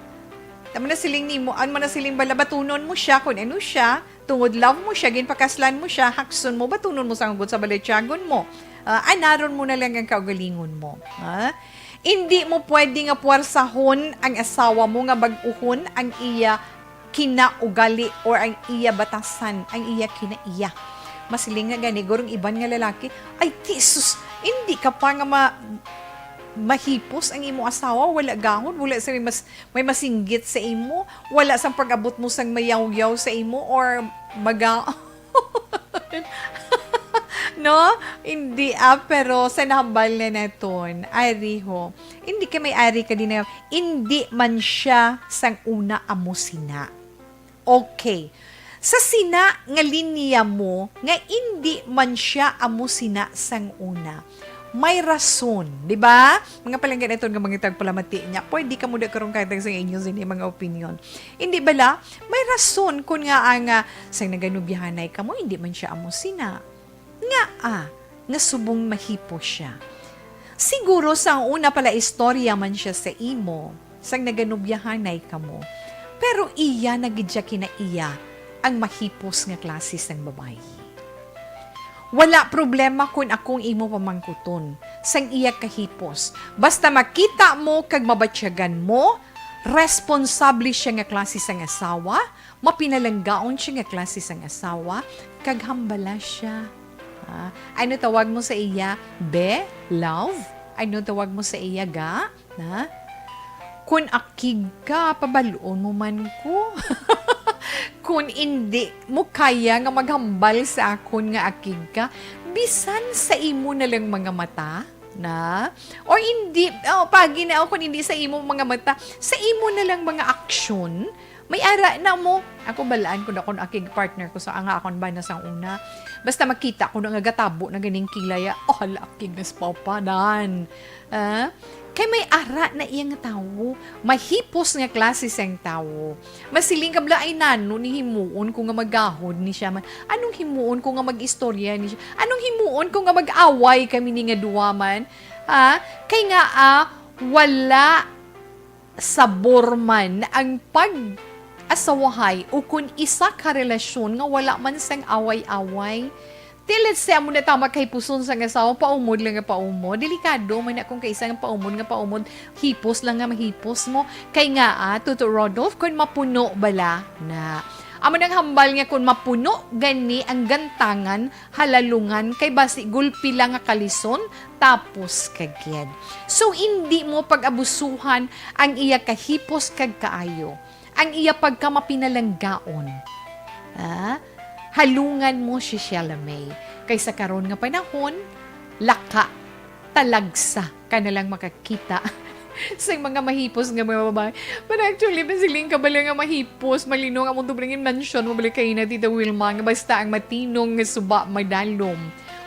tama na siling nimo, ang manasiling bala batunon mo siya kung ano siya, tungod love mo siya, ginpakaslan mo siya, hakson mo, batunon mo sa hugot sa balatyagon mo. Ah, anaron mo na lang ang kaugalingon mo. Ha? Hindi mo pwede nga puwersahon ang asawa mo nga bag-uhon ang iya kinaugali or ang iya batasan, ang iya kinaiya. Masiling nga gani, gurong iban nga lalaki, "Ay, Jesus, hindi ka pa nga ma-, mahipos ang imo asawa, wala gahod, wala sa may mas, may masinggit sa imo, wala sang pag-abot mo sang mayawyaw sa imo or maga-," No? Hindi, ah, pero sa nahambal na naton, ari ho. Hindi ka may ari ka din na, hindi man siya sang una amo sina. Okay. Sa sina nga linya mo nga hindi man siya amo sina sang una, may rason, di ba? Mga palangga naton nga mga tagpalamati niya, pwede ka mo da karong katag sa inyo sini mga opinion. Hindi bala? May rason kun nga ang, ah, sang naganubyahanay kamo, hindi man siya amo sina. Nga, ah, nga subong mahipos siya. Siguro sa una pala istorya man siya sa imo, sang naganubyahanay kamo. Pero iya na gid siya kinaiya ang mahipos nga klase sang babayi. Wala problema kun akong imo pamangkuton sang iya kahipos. Basta makita mo kag mabatyagan mo, responsable siya nga klase sang asawa, mapinalanggaon siya nga klase sang asawa, kag hambala siya. Ah, ano tawag mo sa iya? Be? Love? Ano tawag mo sa iya? Ga? Na? Kun akig ka, pabalon mo man ko. Kun indi mo kaya nga maghambal sa akon nga akig ka, bisan sa imo na lang mga mata, na? Or indi, oh, pagi na, o kun indi sa imo mga mata, sa imo na lang mga aksyon, may ara na mo. Ako, balaan ko na kun akig partner ko sa nga akon bana sang una. Basta makita ko na nga gatabo na ganing kilay, ah, oh, hala, akig na sa papanan. Ah? Kay may ara na iya nga tawo. Mahipos nga klase sang tawo. Masiling ka bala, "Ay, nano ni himuon ko nga magahod ni siya man? Anong himuon ko nga mag-istorya ni siya? Anong himuon ko nga mag-away kami ni nga duwa man?" Ha? Kay nga, ah, wala sabor man ang pag-asawahay o kun isa ka relasyon nga wala man sang away-away. Ti, let's say, amo na tama kay puson sang asawa, paumod lang nga paumod. Delikado man na kung kaisa nga paumod nga paumod, hipos lang nga mahipos mo. Kay nga, ah, Tuto Rodolph, kun mapuno bala na. Amo nang hambal nga kun mapuno gani ang gantangan, halalungan, kay basi gulpi lang nga kalison, tapos kagid. So, indi mo pag-abusuhan ang iya kahipos kag kaayo, ang iya pagkamapinalanggaon. Ha? Halungan mo si Sheila May. Kay sa karon nga panahon, laka, talagsa ka na lang makakita sa mga mahipos nga mga babae. But actually, masiling ka bala nga mahipos, malino nga mo tubringin mansion mo bala kay na Tita Wilma, nga basta ang matinong nga suba madalom.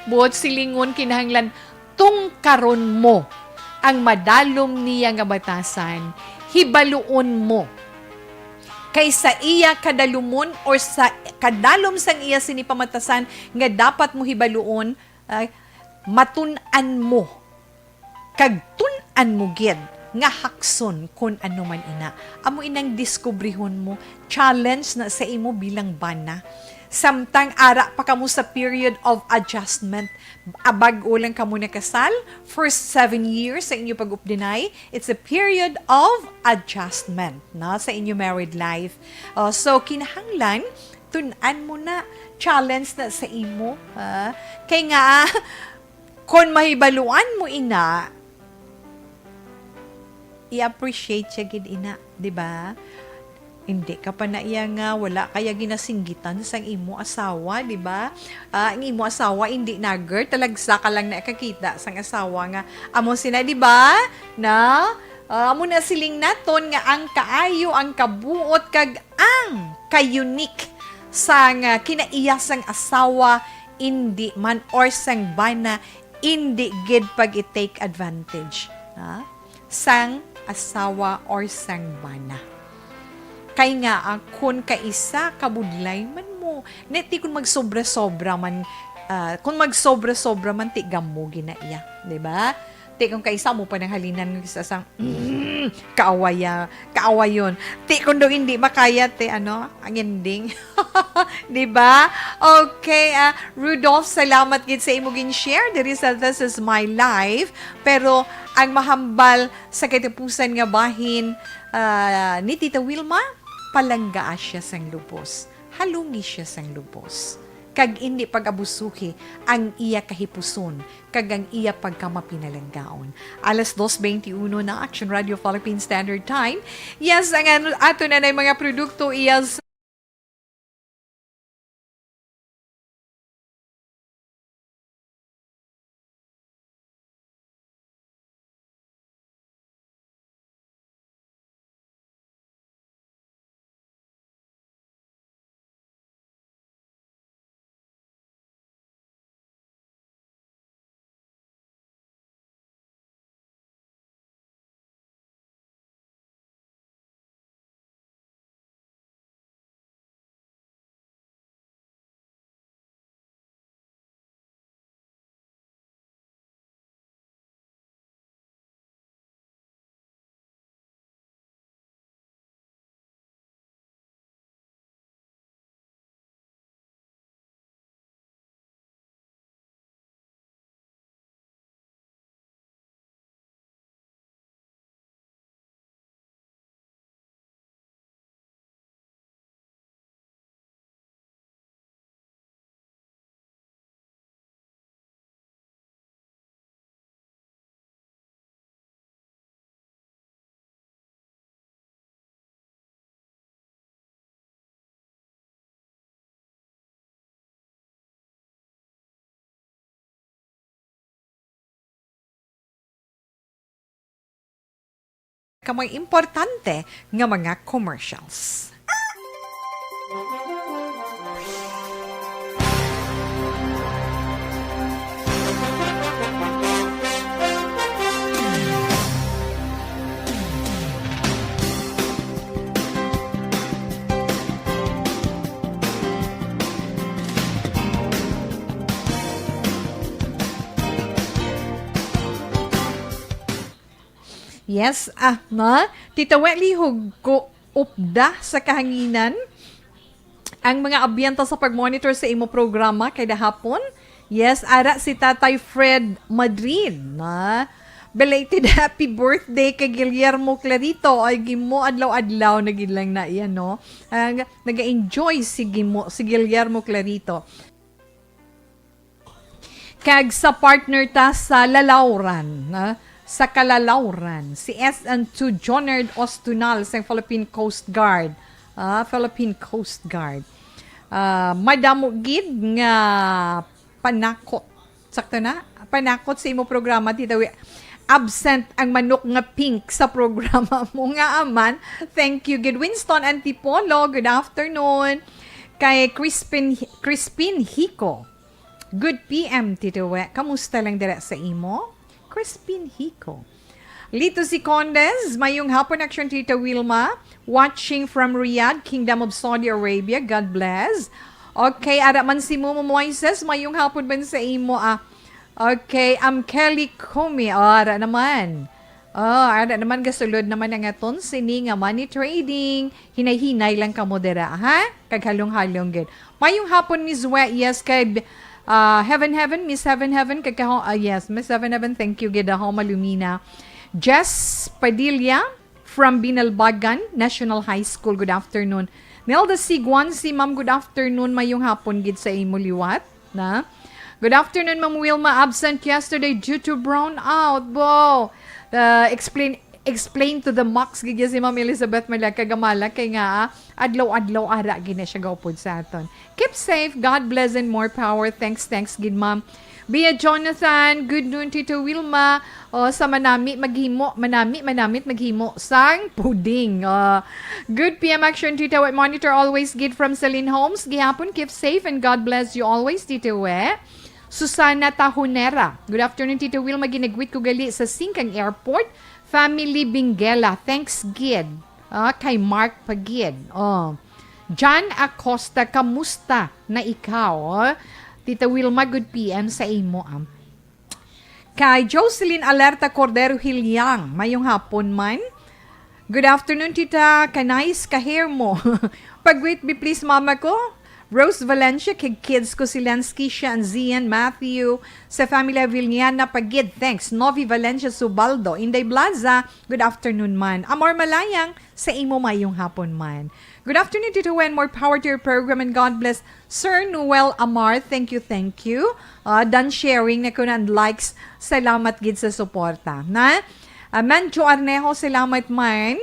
Buot silingon, kinahanglan tungkaron mo ang madalom niya nga batasan, hibaluon mo. Kay sa iya kadalumon or sa kadalom sang iya sini pamatasan nga dapat mo hibaluon, ah, matun-an mo. Kag tun-an mo gid nga hakson kun ano man ina. Amo inang diskubrihon mo, challenge na sa imo bilang bana. Samtang ara pa kamo sa period of adjustment, ah, bag-o lang kamo nakasal, first seven years sa inyo pag-updinay, it's a period of adjustment, no, sa inyo married life. Oh, so, kinahanglan, tun-an mo na, challenge na sa imo, ha? Kay nga, kon mahibaluan mo ina, i-appreciate siya gid ina, di ba? Hindi ka pa na iya nga wala kaya ginasinggitan sang imo asawa, di ba? Ah, ang imo asawa hindi nagger, talagsa ka lang nakakita sang asawa nga amo sina, di ba? Na, ah, amo na siling naton nga ang kaayo, ang kabuot, kag ang ka-unique sang, ah, kinaiya sang asawa, indi man or sang bana, indi gid pag-i-take advantage, ha, sang asawa or sang bana. Kay nga, ah, kun kaisa kabudlay man mo, ne, ti kun magsobra-sobra man, ah, kun magsobra-sobra man, ti gamo gina iya, di ba? Ti kun kaisa mo pa nang halinan nga isa sang, mm, kaawaya, kaawayon. Ti kun daw hindi makaya, ti ano, ang ending. Di ba? Okay, ah, Rudolph, salamat gid sa imo gin-share diri sa This Is My Life. Pero ang mahambal sa katapusan nga bahin, ah, ni Tita Wilma, palanggaa siya sang lubos. Halungi siya sang lubos. Kag indi pag-abusuhi ang iya kahipuson kag ang iya pagkamapinalanggaon. Alas dos veintiuno na, Action Radio Philippine Standard Time. Yes, ang ano, ato na na mga produkto iya sa Kamay importante nga mga commercials. Yes, ah, na, Tita Welly, hug ko upda sa kahanginan ang mga abyanta sa pag-monitor sa imo programa kay dahapon. Yes, ara si Tatay Fred Madrid, na belated happy birthday kay Guillermo Clarito. Ay, gimo adlaw-adlaw na gid lang na iya, no? Ang naga-enjoy si Gimo, si Guillermo Clarito. Kag sa partner ta sa Lalawran, na, sa Kalalawran, si S N two Jonard Ostunal sang Philippine Coast Guard. Ah, Philippine Coast Guard. Ah, madamo gid nga panakot. Sakto na? Panakot sa imo programa, Tita Wi. Absent ang manok nga pink sa programa mo nga aman. Thank you gid. Winston Antipolo, good afternoon. Kay Crispin, Crispin Hico. Good P M, Tito We. Kamusta lang dira sa imo? Crispin Hico. Lito Sicondes, mayong hapon, Action Tita Wilma. Watching from Riyadh, Kingdom of Saudi Arabia. God bless. Okay, ara man si Momo Moises, mayong hapon man sa imo, ah. Okay, I'm Kelly Kumi. Oh, ara naman. Oh, ara naman, gasulod naman ang aton sini nga money trading. Hinay-hinay lang kamo dira, ha? Kag halong-halong gid. Mayong hapon, Miss We. Yes, kay, ah, Heaven Heaven, Miss Heaven Heaven, kag kaho-, ah, yes, Miss Heaven Heaven, thank you gid, ah, Homa Lumina. Jess Padilla from Binalbagan National High School. Good afternoon. Nelda Siguan, si Ma'am, good afternoon. Mayong hapon gid sa imo liwat, na. Good afternoon, Ma'am Wilma. Absent yesterday due to brownout. Wow. Uh, explain, explain to the max gid si Ma'am Elizabeth Malaka Gamala kay nga, ah, adlaw-adlaw ara gid na siya gaupod sa aton. Keep safe. God bless and more power. Thanks, thanks gid, Ma'am. Bia Jonathan, good noon, Tito Wilma. O, sa manami maghimo, manami, manamit maghimo sang puding. O, good P M action, Tito We. Monitor always gid from Celine Homes. Gihapon, keep safe and God bless you always, Tito We. Susana Tahonera. Good afternoon, Tito Will. Maginagwit ko gali sa Singkang Airport. Family Bingela. Thanks gid. Ah, kay Mark pa gid. Oh. John Acosta, kamusta na ikaw? Tita Wilma, good P M sa imo, ah. Kay Jocelyn Alerta Cordero Hilyang, mayong hapon man. Good afternoon, tita. Kanais ka hair mo. Pag-greet me, please, mama ko. Rose Valencia, kay kids ko si Lance, Keisha, and Zian, Matthew. Sa family Villaniana, pagid. Thanks. Novi Valencia Subaldo. Inday Blaza, good afternoon man. Amor Malayang, sa imo mayong hapon man. Good afternoon, Tito Wen. More power to your program and God bless. Sir Noel Amar, thank you, thank you. Ah, done sharing na ko na and likes. Salamat gid sa suporta. Na? Ah, Mancho Arnejo, salamat man.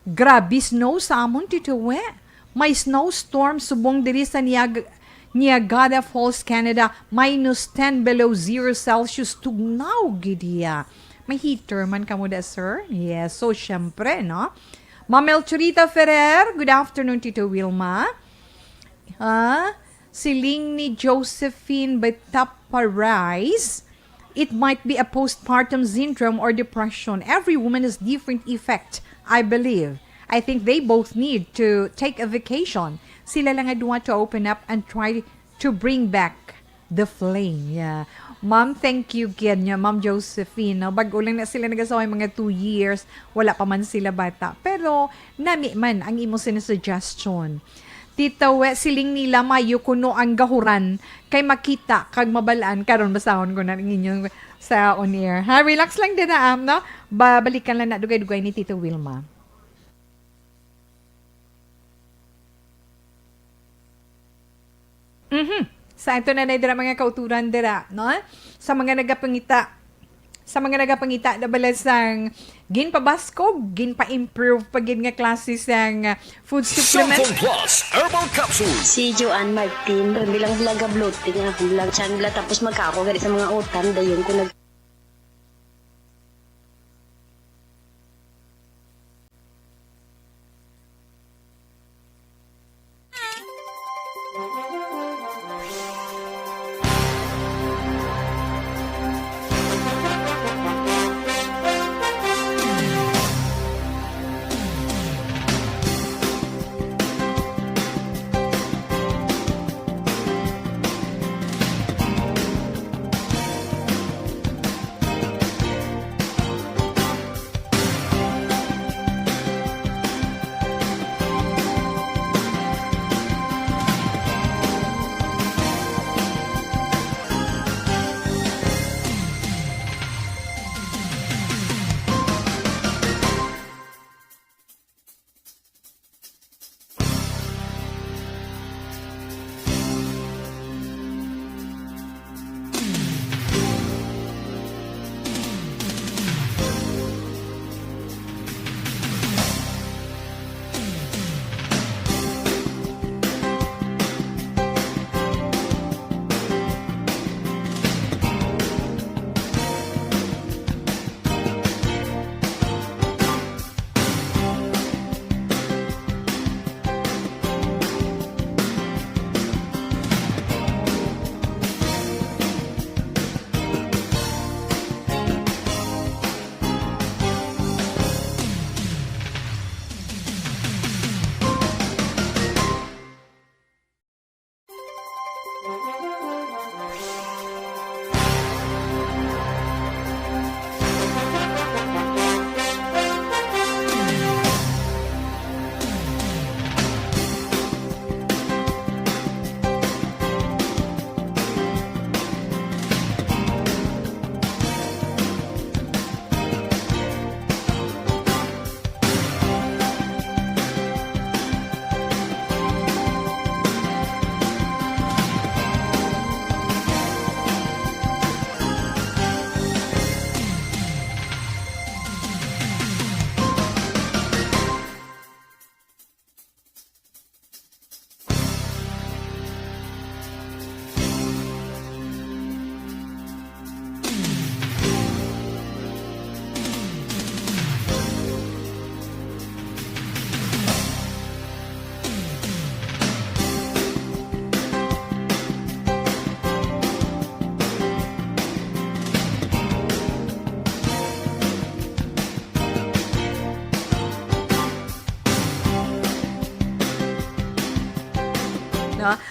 Grabe snow sa amon, Tito Wen. May snowstorm subong diri sa Niag-, Niagara Falls, Canada. Minus ten below zero Celsius. Tugnaw gid iya. May heater man kamo da, sir? Yes. So, syempre, no? Ma'am Elchurita Ferrer, good afternoon, Tito Wilma. Ah, siling ni Josephine Betapa Rice, it might be a postpartum syndrome or depression. Every woman has different effect, I believe. I think they both need to take a vacation. Sila lang nga duha to open up and try to bring back the flame. Yeah. Ma'am, thank you gid niya, Ma'am Josephine. No? Bago lang na sila nag-asawa, mga two years, wala pa man sila bata. Pero, nami man ang imo sinisuggestion. Tita We, siling nila mayo kuno ang gahuran kay makita kag mabalaan. Karon basahon ko na ang inyong sa on air. Ha, relax lang din na, am, no? Babalikan lang na dugay-dugay ni Tita Wilma. Mhm. Sa ato na na dira, mga kauturan dira, no? Sa mga nagapangita, sa mga nagapangita na bala sang ginpabaskog, ginpa-improve pa gid nga klase sang, ah, food supplement. Songfon Plus Herbal Capsule. Si Joanne Martin, bilang vlog bloating ako lang chan bla, tapos magkako gani sa mga utan, dayon ko nag-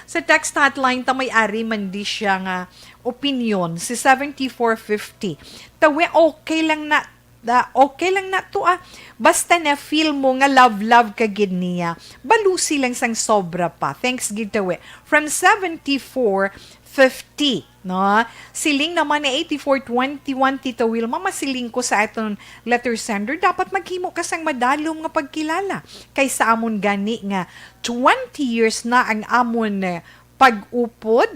Sa text hotline ta may ari man di siya nga opinyon, si seventy-four fifty. Tawi, okay lang na, da, okay lang na to, ah. Basta na feel mo nga love-love ka gid niya. Balusi lang sang sobra pa. Thanks gid, tawi. From seventy-four fifty, no? Siling naman ni eighty-four twenty-one, Tita Wilma, masiling ko sa aton letter sender, dapat maghimo ka sang madalom nga pagkilala. Kay sa amon gani nga twenty years na ang amon, eh, pag-upod,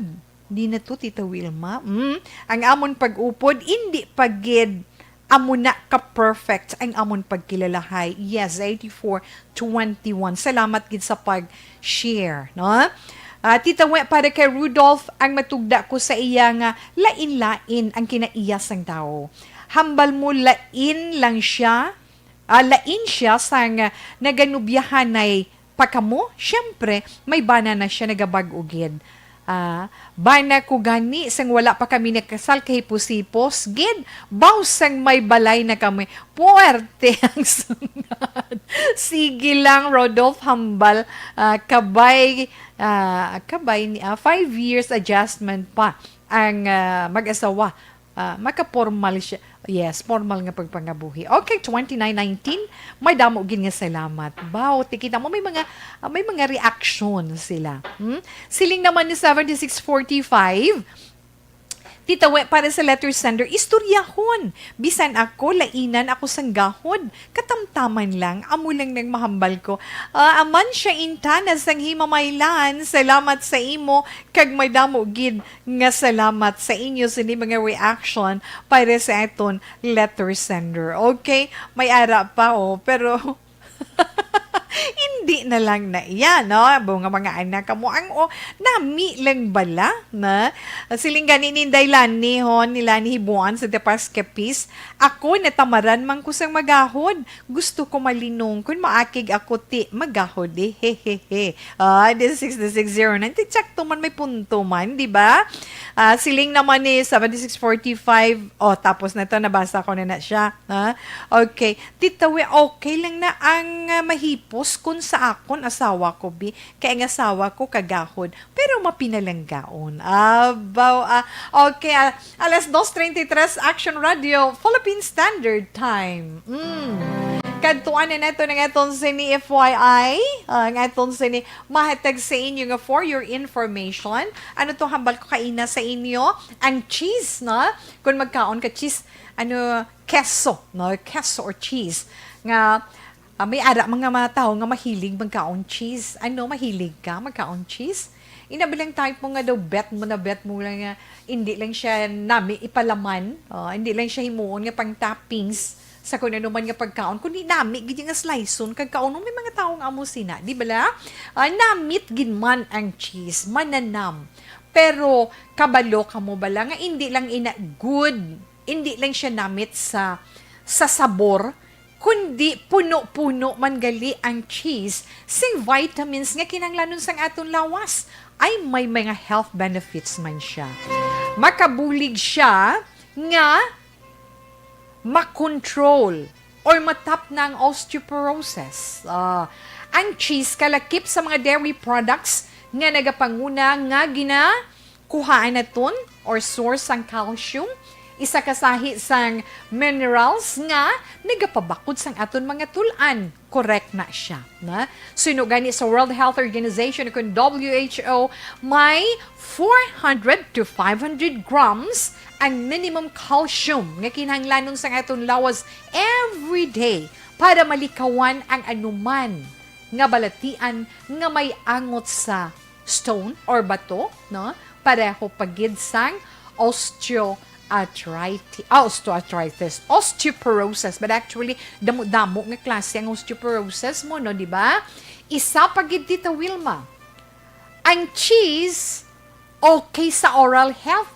di na to, Tita Wilma. Mm, ang amon pag-upod, indi pa gid amo na ka-perfect ang amon pagkilalahay. Yes, eighty-four twenty-one. Salamat gid sa pag-share, no? Ah, Tita We, para kay Rudolph, ang matugda ko sa iya nga lain-lain ang kinaiya sang tawo. Hambal mo, lain lang siya, ah, lain siya sang naganubyahanay pa kamo. Siyempre, may bana na siya, nagabag-o gid. Ah, bana ko gani, sang wala pa kami nagkasal, kahipos-hipos gid. Baw sang may balay na kami, puwerte ang sungad. Sige lang, Rodolph, hambal, ah, kabay, ah, kabay ni, ah, five years adjustment pa ang, ah, mag-asawa. Ah, makapormal siya. Yes, formal nga pagpangabuhi. Okay, twenty-nine nineteen, may damo gid nga salamat. Baw, tikita mo, may mga, ah, may mga reaction sila. Hmm? Siling naman ni seventy-six forty-five, Tita We, para sa letter sender, istoryahon. Bisan ako, lainan ako sang gahod. Katamtaman lang, amo lang nang mahambal ko. Ah, Amancia Intana sang Himamaylan, salamat sa imo, kag madamo gid nga salamat sa inyo sini mga reaction para sa aton letter sender. Okay? May ara pa, oh, pero hindi na lang na iya, no? Abo nga mga anak kamo ang, oh, nami lang bala, na? Siling gani ni Inday Lani, ho, nila ni Hibuan sa Tepas Kepis, "Ako, natamaran man ko sang magahod. Gusto ko malinong, kun maakig ako, ti, magahod, eh, he, he, he." Ah, this is six six zero nine. Ti, tsakto man, may punto man, di ba? Ah, siling naman ni seventy-six forty-five. Oh, tapos na to, nabasa ko na na siya. Ha? Okay. Tita We, okay lang na ang, ah, mahipos kun sa akon asawa ko, bi. Kay ang asawa ko kagahod, pero mapinalanggaon. Abaw, ah, okay, ah, alas dos treinta y tres, Action Radio, Philippine Standard Time. Mm. Kadtuan na nato ang aton sini F Y I, ah, ang aton sini mahatag sa inyo nga for your information. Ano to hambal ko kaina sa inyo? Ang cheese, no? Kung magkaon ka cheese, ano, keso, no? Keso or cheese. Nga, ah, may ara mga, mga tao nga mahilig magkaon cheese. Ano, mahilig ka magkaon cheese? Ina ba lang type mo nga daw, bet mo na bet mo lang nga hindi lang siya nami ipalaman, oh, hindi lang siya himuon nga pang toppings sa kung ano man nga pagkaon, kundi nami gid nga sliceon kag kaon. May mga tawo nga amo sina, di bala? Ah, namit gid man ang cheese, mananam. Pero kabalo kamo bala nga hindi lang ina good, hindi lang siya namit sa, sa sabor, kundi puno-puno man gali ang cheese sing vitamins nga kinahanglanon sang aton lawas. Ay, may mga health benefits man siya. Makabulig siya nga makontrol or matapna ang osteoporosis. Ah, ang cheese kalakip sa mga dairy products nga nagapanguna nga ginakuhaan naton or source sang calcium, isa ka sahi sang minerals nga nagapabakod sang aton mga tul-an. Correct na siya, na? Suno gani sa World Health Organization, kun W H O, may four hundred to five hundred grams ang minimum calcium nga kinahanglanon sang aton lawas every day para malikawan ang anuman nga balatian nga may angot sa stone or bato, no? Pareho pa gid sang osteoarthritis, ah, osteoarthritis, osteoporosis. But actually, damo-damo nga klase ang osteoporosis mo, no, di ba? Isa pa gid, Tita Wilma, ang cheese okay sa oral health.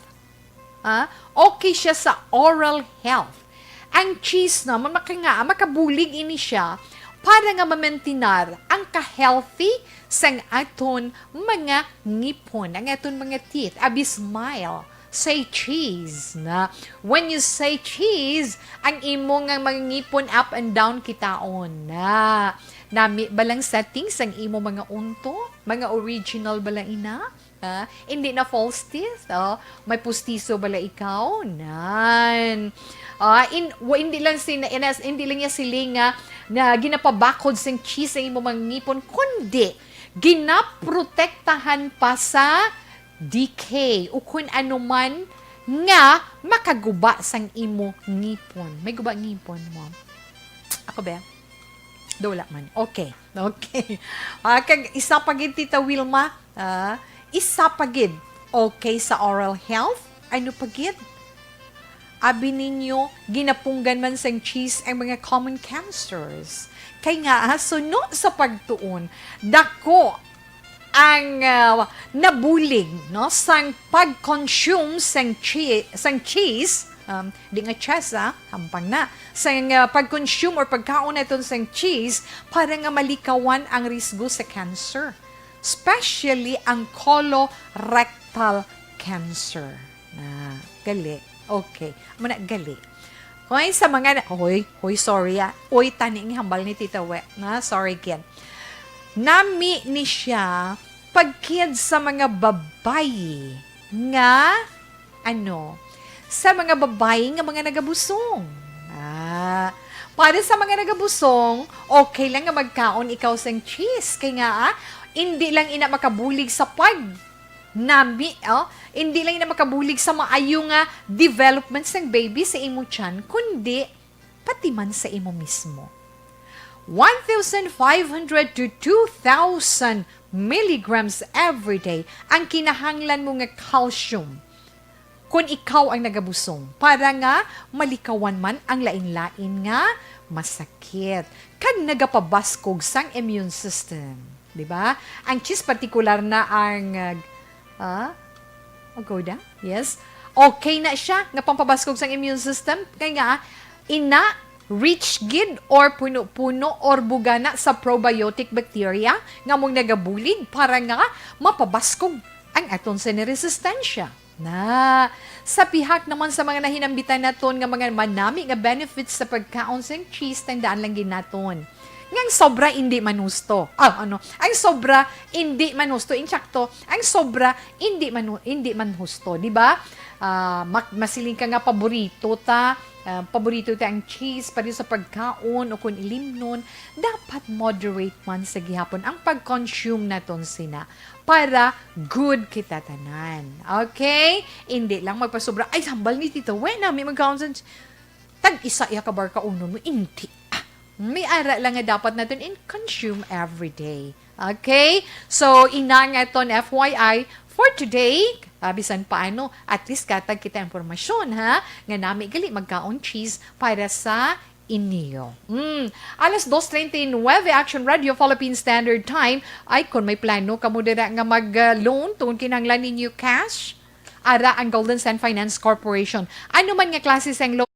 Ah, okay siya sa oral health. Ang cheese naman, maka-, nga, makabulig ini siya para nga mamaintinar ang ka-healthy sang aton mga ngipon, ang aton mga teeth. Abi, smile. Say cheese na. When you say cheese, ang imo nga mga ngipon up and down kitaon na. Nami ba lang settings ang imo mga unto? Mga original ba lang ina? Ha? Hindi na false teeth? Oh? May pustiso bala ikaw? Nan. Ah, in, wa, hindi lang si, inas, hindi lang niya siling nga na ginapabakod sing cheese sa imo mga ngipon, kundi ginaprotektahan pa sa decay o kun ano man nga makaguba sang imo ngipon. May guba ngipon mo? Ako ba? Daw wala man. Okay. Okay. Ah, kag isa pa gid, Tita Wilma, ah, isa pa gid. Okay sa oral health? Ano pa gid? Abi ninyo, ginapunggan man sang cheese ang mga common cancers. Kay nga, ah, suno sa pagtuon, dako ang, ah, nabulig, no, sang pag-consume sang chi-, sang cheese, um, di nga cheese, ah, hampang na, sang, ah, pag-consume or pagkaon naton sang cheese para nga malikawan ang risgo sa cancer, especially ang colorectal cancer. Na, gali. Okay. Amo na, gali. Hoy, sa mga na-, hoy, hoy, sorry, ah. Oy, tani ang hambal ni Tita We. Na, sorry, kid. Nami ni siya pagkid sa mga babayi nga, ano, sa mga babayi nga mga nagabusong. Ah, para sa mga nagabusong, okay lang nga magkaon ikaw sang cheese. Kay nga, ah, hindi lang ina makabulig sa pag nami, oh, hindi lang ina makabulig sa maayo nga development sang baby sa imo tiyan, kundi pati man sa imo mismo. One thousand five hundred to two thousand milligrams every day ang kinahanglan mo nga calcium kung ikaw ang nagabusong, para nga malikawan man ang lain-lain nga masakit kag nagapabaskog sang immune system. Di ba? Ang cheese, partikular na ang, uh, ah, agoda? Yes. Okay na siya nga pampabaskog sang immune system. Kay nga, ina, rich gid or puno-puno or bugana sa probiotic bacteria nga mong nagabulig para nga mapabaskog ang aton sa resistensya. Na, sa pihak naman sa mga nahinambitan naton nga mga manami nga benefits sa pagkaon sang cheese, tandaan lang gid naton nga ang sobra indi man husto. Ah, ano, ang sobra indi man husto. Insakto, ang sobra indi man hu-, indi man husto, di ba? Ah, mak-, masiling ka nga paborito ta, ah, paborito ta ang cheese, pareho sa pagkaon o kung ilimnon, dapat moderate man sa gihapon ang pag-consume naton sina para good kita tanan. Okay? Hindi lang magpasobra. Ay, hambal ni Tita We, nami magkaon sa tag-isa iya ka barkaunon mo. Hindi. Ah, may ara lang nga dapat natin in consume every day. Okay? So, ina nga ton F Y I for today. Ah, bisan paano, at least katag kita impormasyon, ha? Nga nami gali magkaon cheese para sa inyo. Mm. Alas dos treinta y nueve, Action Radio Philippine Standard Time. Ay, kung may plano kamo dira nga mag-loan, tungod kinahanglan ninyo cash, ara ang Golden Sand Finance Corporation. Ano man nga klase sang loan,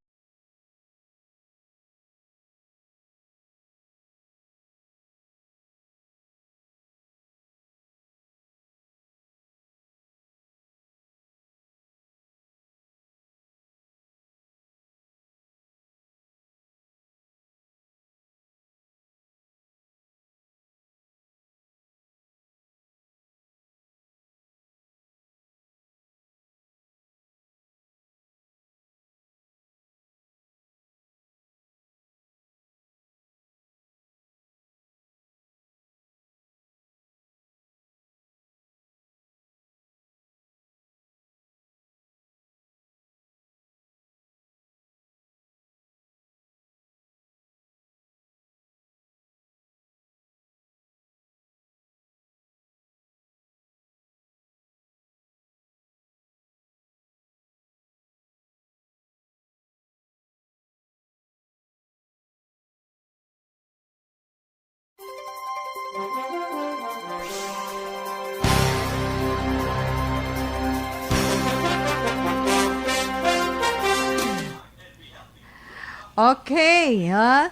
Okay, ha?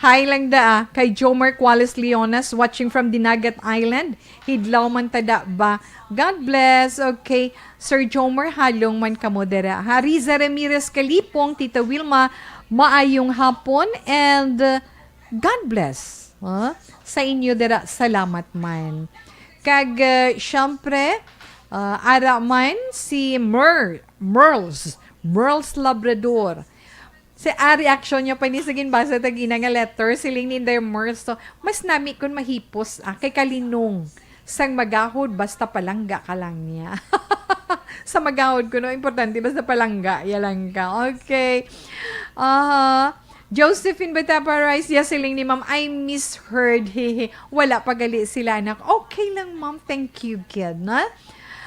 Hi lang da, ah, kay Jomer Cuales Leonas, watching from Dinagat Island. Hidlaw man ta da ba? God bless. Okay. Sir Jomer, halong man kamo dira. Ha, Riza Ramirez Kalipong, Tita Wilma, maayong hapon and, uh, God bless. Ha? Sa inyo dira, salamat man. Kag, uh, syempre, uh, ara man si Mer-, Merls, Merls Labrador. Si, ah, reaksyon niya pa ni sa ginbasa ta gina nga letter, siling ni Inday Merls, so, mas nami kun mahipos, ah, kay kalinong sang magahod, basta palangga ka lang niya. Sa magahod kuno, importante, basta palangga, ya lang ka. Okay. Aha. Josephine Batapa Rice, ya siling ni Ma'am, "I misheard." Hehe. Wala pa gali sila, anak. Okay lang, ma'am. Thank you, kid, na?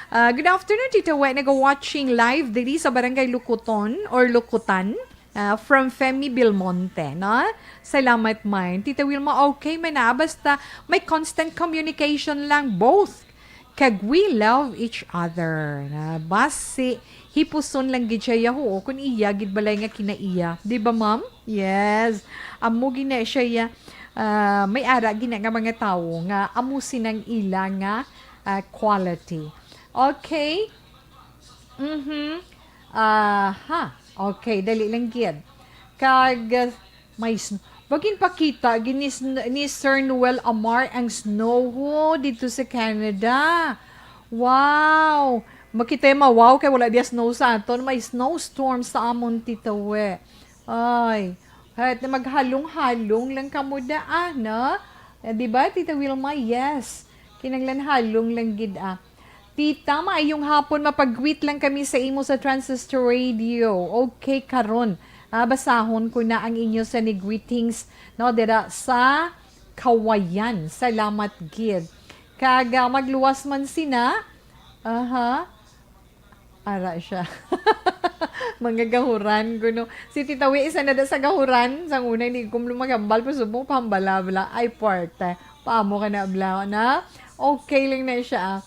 Ah, good afternoon, Tita We. Naga-watching live diri sa Barangay Lukuton or Lukutan. Ah, from Femi Belmonte, no? Salamat, man. Tita Wilma, okay man na. Basta may constant communication lang, both. Kag we love each other. Na basi, hipuson lang gid siya, yaho, kung iya gid balay nga kinaiya. Di ba, ma'am? Yes. Amo gina siya, ya, ah, may ara gina nga mga tawo nga amo sinang ila nga, ah, quality. Okay? Mhm. Aha. Okay, dali lang gid. Kag, uh, may sn-, bagin pakita gid ni sn-, ni Sir Noel Amar ang snow ho dito sa Canada. Wow! Makita yung wow kay wala diya snow sa aton. May snowstorm sa amon, Tita We. Ay, kahit na maghalong-halong lang kamo da, ah, no? Eh, di ba, Tita Wilma? Yes. Kinanglan halong lang gid, ah. Tita, maayong hapon. Mapag-greet lang kami sa imo sa Transistor Radio. Okay, karon, ah, basahon ko na ang inyo sa ni greetings, no, dira sa Kawayan. Salamat gid. Kag, ah, magluwas man sina. Aha. Ara siya. Mga gahuran, kuno. Si Tita Wi, isa na da sa gahuran. Sang una, hindi ko lumagambal, pa subong, pahambala, bla. Ay, parte. Paamo ka na, bla, na? Okay lang na siya, ah.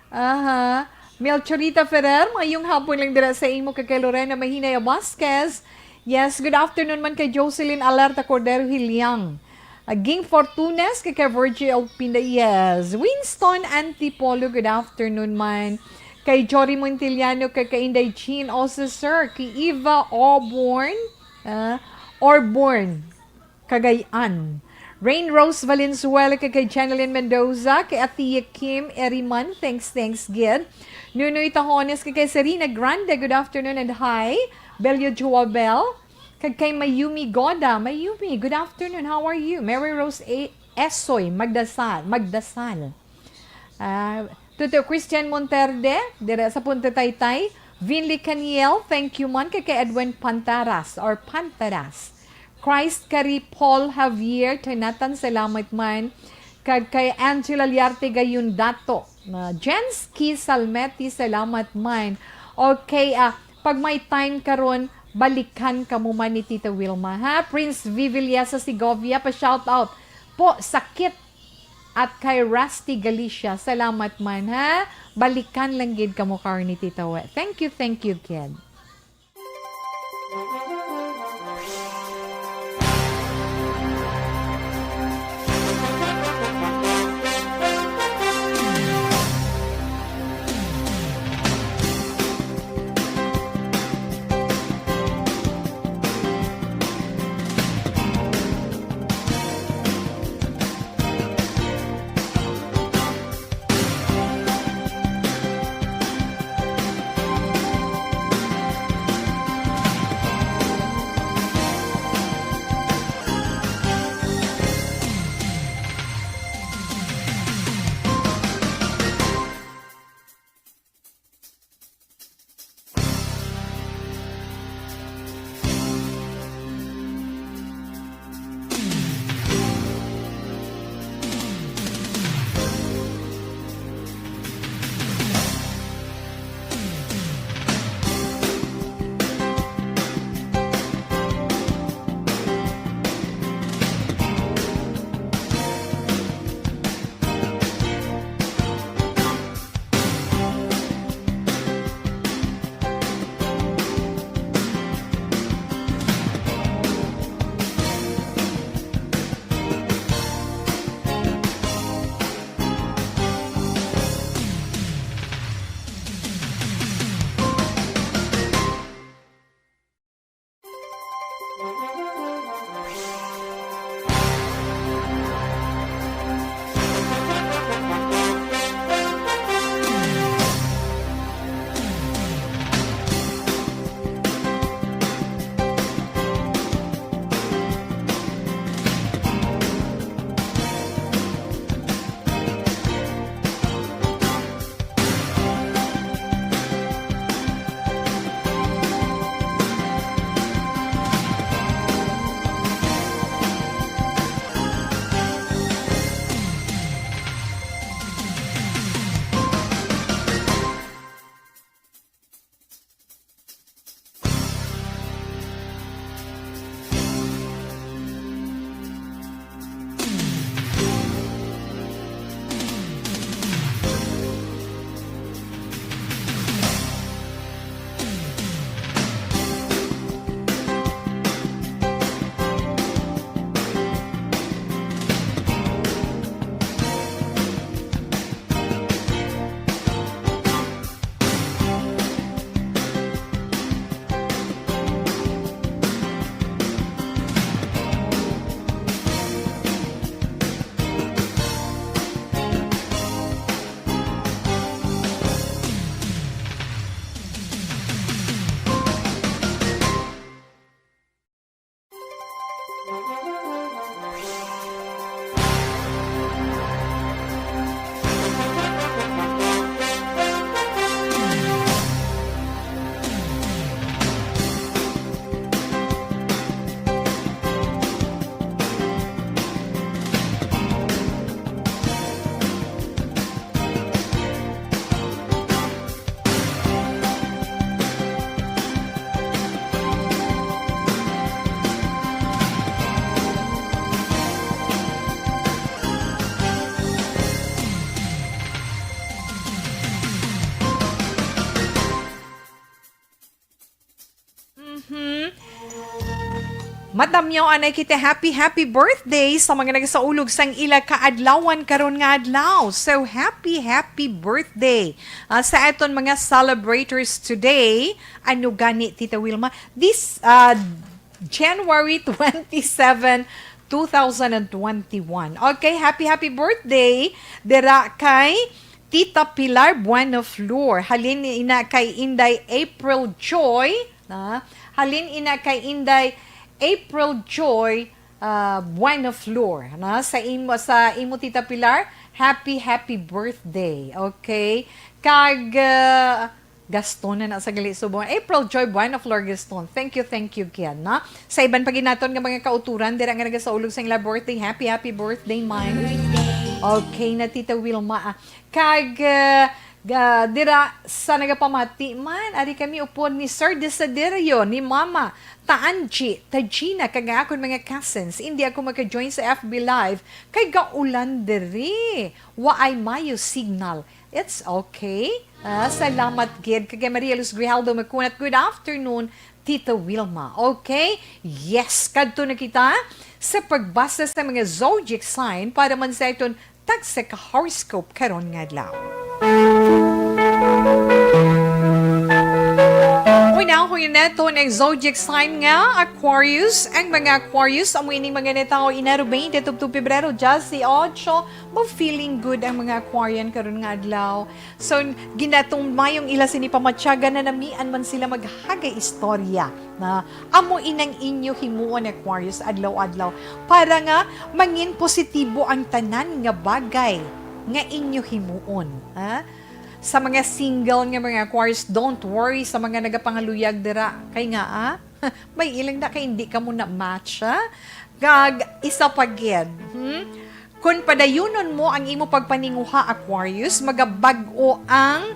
Aha. Melchorita Ferrer, mayong hapon lang dira sa imo, kag kay Lorena Mahinay Vasquez. Yes, good afternoon man kay Jocelyn Alerta Cordero Hiliang. Aging Fortunes, kay, kay Virgie Opinda, yes. Winston Antipolo, good afternoon man. Kay Jory Montiliano, kay, kay Inday Jean, also, sir. Kay Eva Auburn, ah, Orborn, Cagayan. Rain Rose Valenzuela, kay, kay Jeneline Mendoza, kay Atiya Kim Eriman, thanks, thanks, gid. Nunoy Tahones, kay, kay Serena Grande, good afternoon and hi. Belio Joabel, kag kay Mayumi Goda. Mayumi, good afternoon. How are you? Mary Rose A. Esoy, Magdasal, Magdasal. Ah, Tuto Christian Monterde, dira sa Punta Taytay. Vinly Caniel, thank you man. Kay, kay Edwin Pantaras or Pantaras. Christ Kari Paul Javier, Jonathan, salamat man. Kag kay Angela Liarte Gayon Dato. Na, Jensky Salmeti, salamat man. Okay, ah, pag may time karon, balikan kamo man ni Tita Wilma, ha? Prince Vivilias sa Segovia, pa-shout out po, sakit. At kay Rusty Galicia, salamat man, ha? Balikan lang gid kamo karon ni Tita We. Thank you, thank you, kid. Mhm. Matamyaw anay kita, happy, happy birthday sa mga nagasaulog sang ila kaadlawan karon nga adlaw. So, happy, happy birthday, ah, sa aton mga celebrators today. Ano gani, Tita Wilma? This, ah, January twenty-seven, two thousand and twenty-one. Okay, happy, happy birthday dira kay Tita Pilar Buenoflor. Halin ina kay Inday April Joy, na? Halin ina kay Inday April Joy, ah, Buenoflor, na? Sa imo, sa imo, Tita Pilar, happy, happy birthday. Okay? Kag, ah, Gaston na na sa gali subong. April Joy Buenoflor Gaston. Thank you, thank you, Kian, na? Sa iban pa gid naton nga mga kauturan, dira nga nagasaulog sa ila birthday, happy, happy birthday, man. Okay na, Tita Wilma, ah. Kag, ah, ga-, dira sa nagapamati man, ari kami upod ni Sir Desiderio, ni Mama, Ta Angie, Ta Gina, kag ang akon mga cousins. Hindi ako maka-join sa F B Live, kay gaulan diri. Waay mayo signal. It's okay. Ah, salamat gid. Kag kay Maria Luz Grijaldo Makunat, good afternoon, Tita Wilma. Okay? Yes, kadto na kita sa pagbasa sa mga zodiac sign para man sa aton tagsa ka horoscope karon nga adlaw. Una, huyon naton ang zodiac sign nga Aquarius. Ang mga Aquarius, amo ining mga natawo inaro twenty tubtob Pebrero, diyes ocho, mo feeling good ang mga Aquarian karon nga adlaw. So, ginatong mayong ila sini pamatyagan na namian man sila maghagay istorya na amo inang inyo himuon, Aquarius, adlaw-adlaw para nga mangin positibo ang tanan nga bagay nga inyo himuon, ha? Sa mga single nga mga Aquarius, don't worry sa mga nagapangaluyag dira. Kay nga, ah, may ilang na kay hindi ka mo na-match, ha? Kag isa pa gid, hmm? Kon padayunon mo ang imo pagpaninguha, Aquarius, magabag-o ang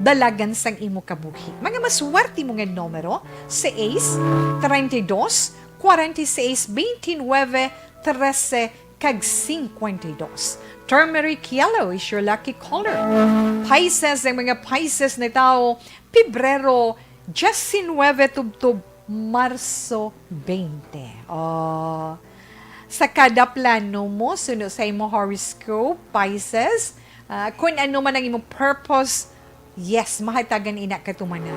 dalagan sang imo kabuhi. Mga maswerte mo nga numero, sais, treinta y dos, cuarenta y seis, veintinueve, trece, kag cincuenta y dos. Turmeric yellow is your lucky color. Pisces, ang mga Pisces na tao, Pebrero, diyes nuebe tubtob Marso twenty. Oh. Sa kada plano mo, suno sa imo horoscope, Pisces, ah, kun ano man ang imo purpose, yes, mahatagan ina katumanan.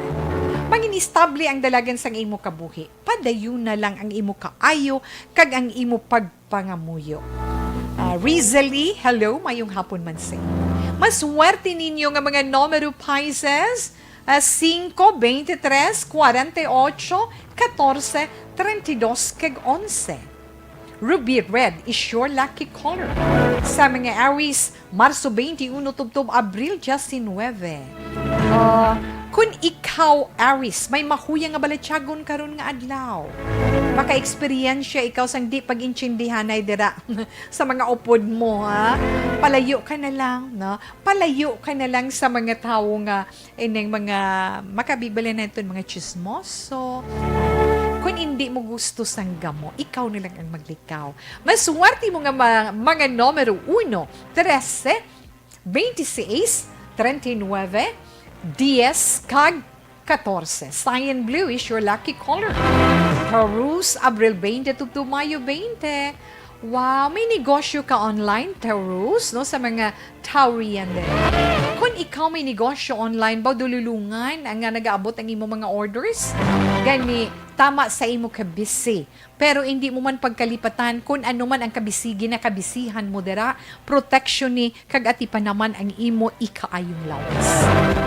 Mangin estable ang dalagan sang imo kabuhi. Padayon na lang ang imo kaayo kag ang imo pagpangamuyo. Ah, Rizali, hello, mayong hapon man sa imo. Maswerte ninyo nga mga numero, Pisces, ah, singko, bente tres, kwarenta y ocho, katorse, treinta y dos, kag onse. Ruby red is your lucky color. Sa mga Aries, Marso twenty-one tubtob Abril diyes nuebe. Ah, kun ikaw, Aries, may mahuya nga balatyagon karon nga adlaw. Makaeksperyensya ikaw sang di pag-intindihanay dira sa mga upod mo, ha? Palayo ka na lang, no? Palayo ka na lang sa mga tawo nga ining mga makabibili naton, mga chismoso. Kung hindi mo gusto sang gamo, ikaw na lang ang maglikaw. Maswerte mo nga ma-, mga numero uno, trese, veintiseis, treinta y nueve, diez, kag katorse. Cyan blue is your lucky color. Taurus, Abril twenty to, to Mayo twenty. Wow, may negosyo ka online, Taurus, no? Sa mga Taurian din. Kung ikaw may negosyo online, ba dululungan ang nga nagaabot ang imo mga orders? Gani, tama sa imo ka busy. Pero hindi mo man pagkalipatan kung ano man ang kabisi, ginakabisihan mo dira, protection ni kag ati pa naman ang imo ikaayong lawas.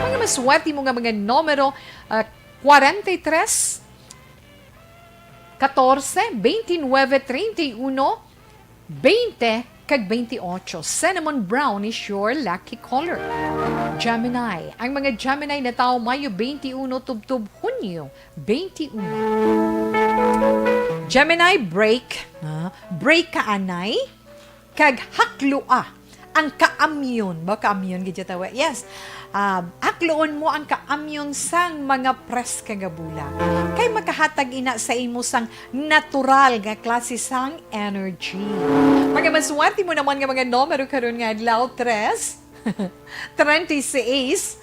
Mga maswerte mo nga mga numero, ah, kwarenta y tres, Katorse, twenty-nine, treinta y uno, twenty, kag twenty-ocho. Cinnamon brown is your lucky color. Gemini. Ang mga Gemini natawo Mayo twenty-uno tubtob Hunyo twenty-uno. Gemini, break. Ah, break ka, anay. Kag hakloa ang kaamyon. Ba, kaamyon gid ya tawa? Yes. Ah, hakloon mo ang kaamyon sang mga preska nga bola. Kay makahatag ina sa imo sang natural nga klase sang energy. Mga maswerte mo naman nga mga numero karon nga adlaw, tres, treinta y seis,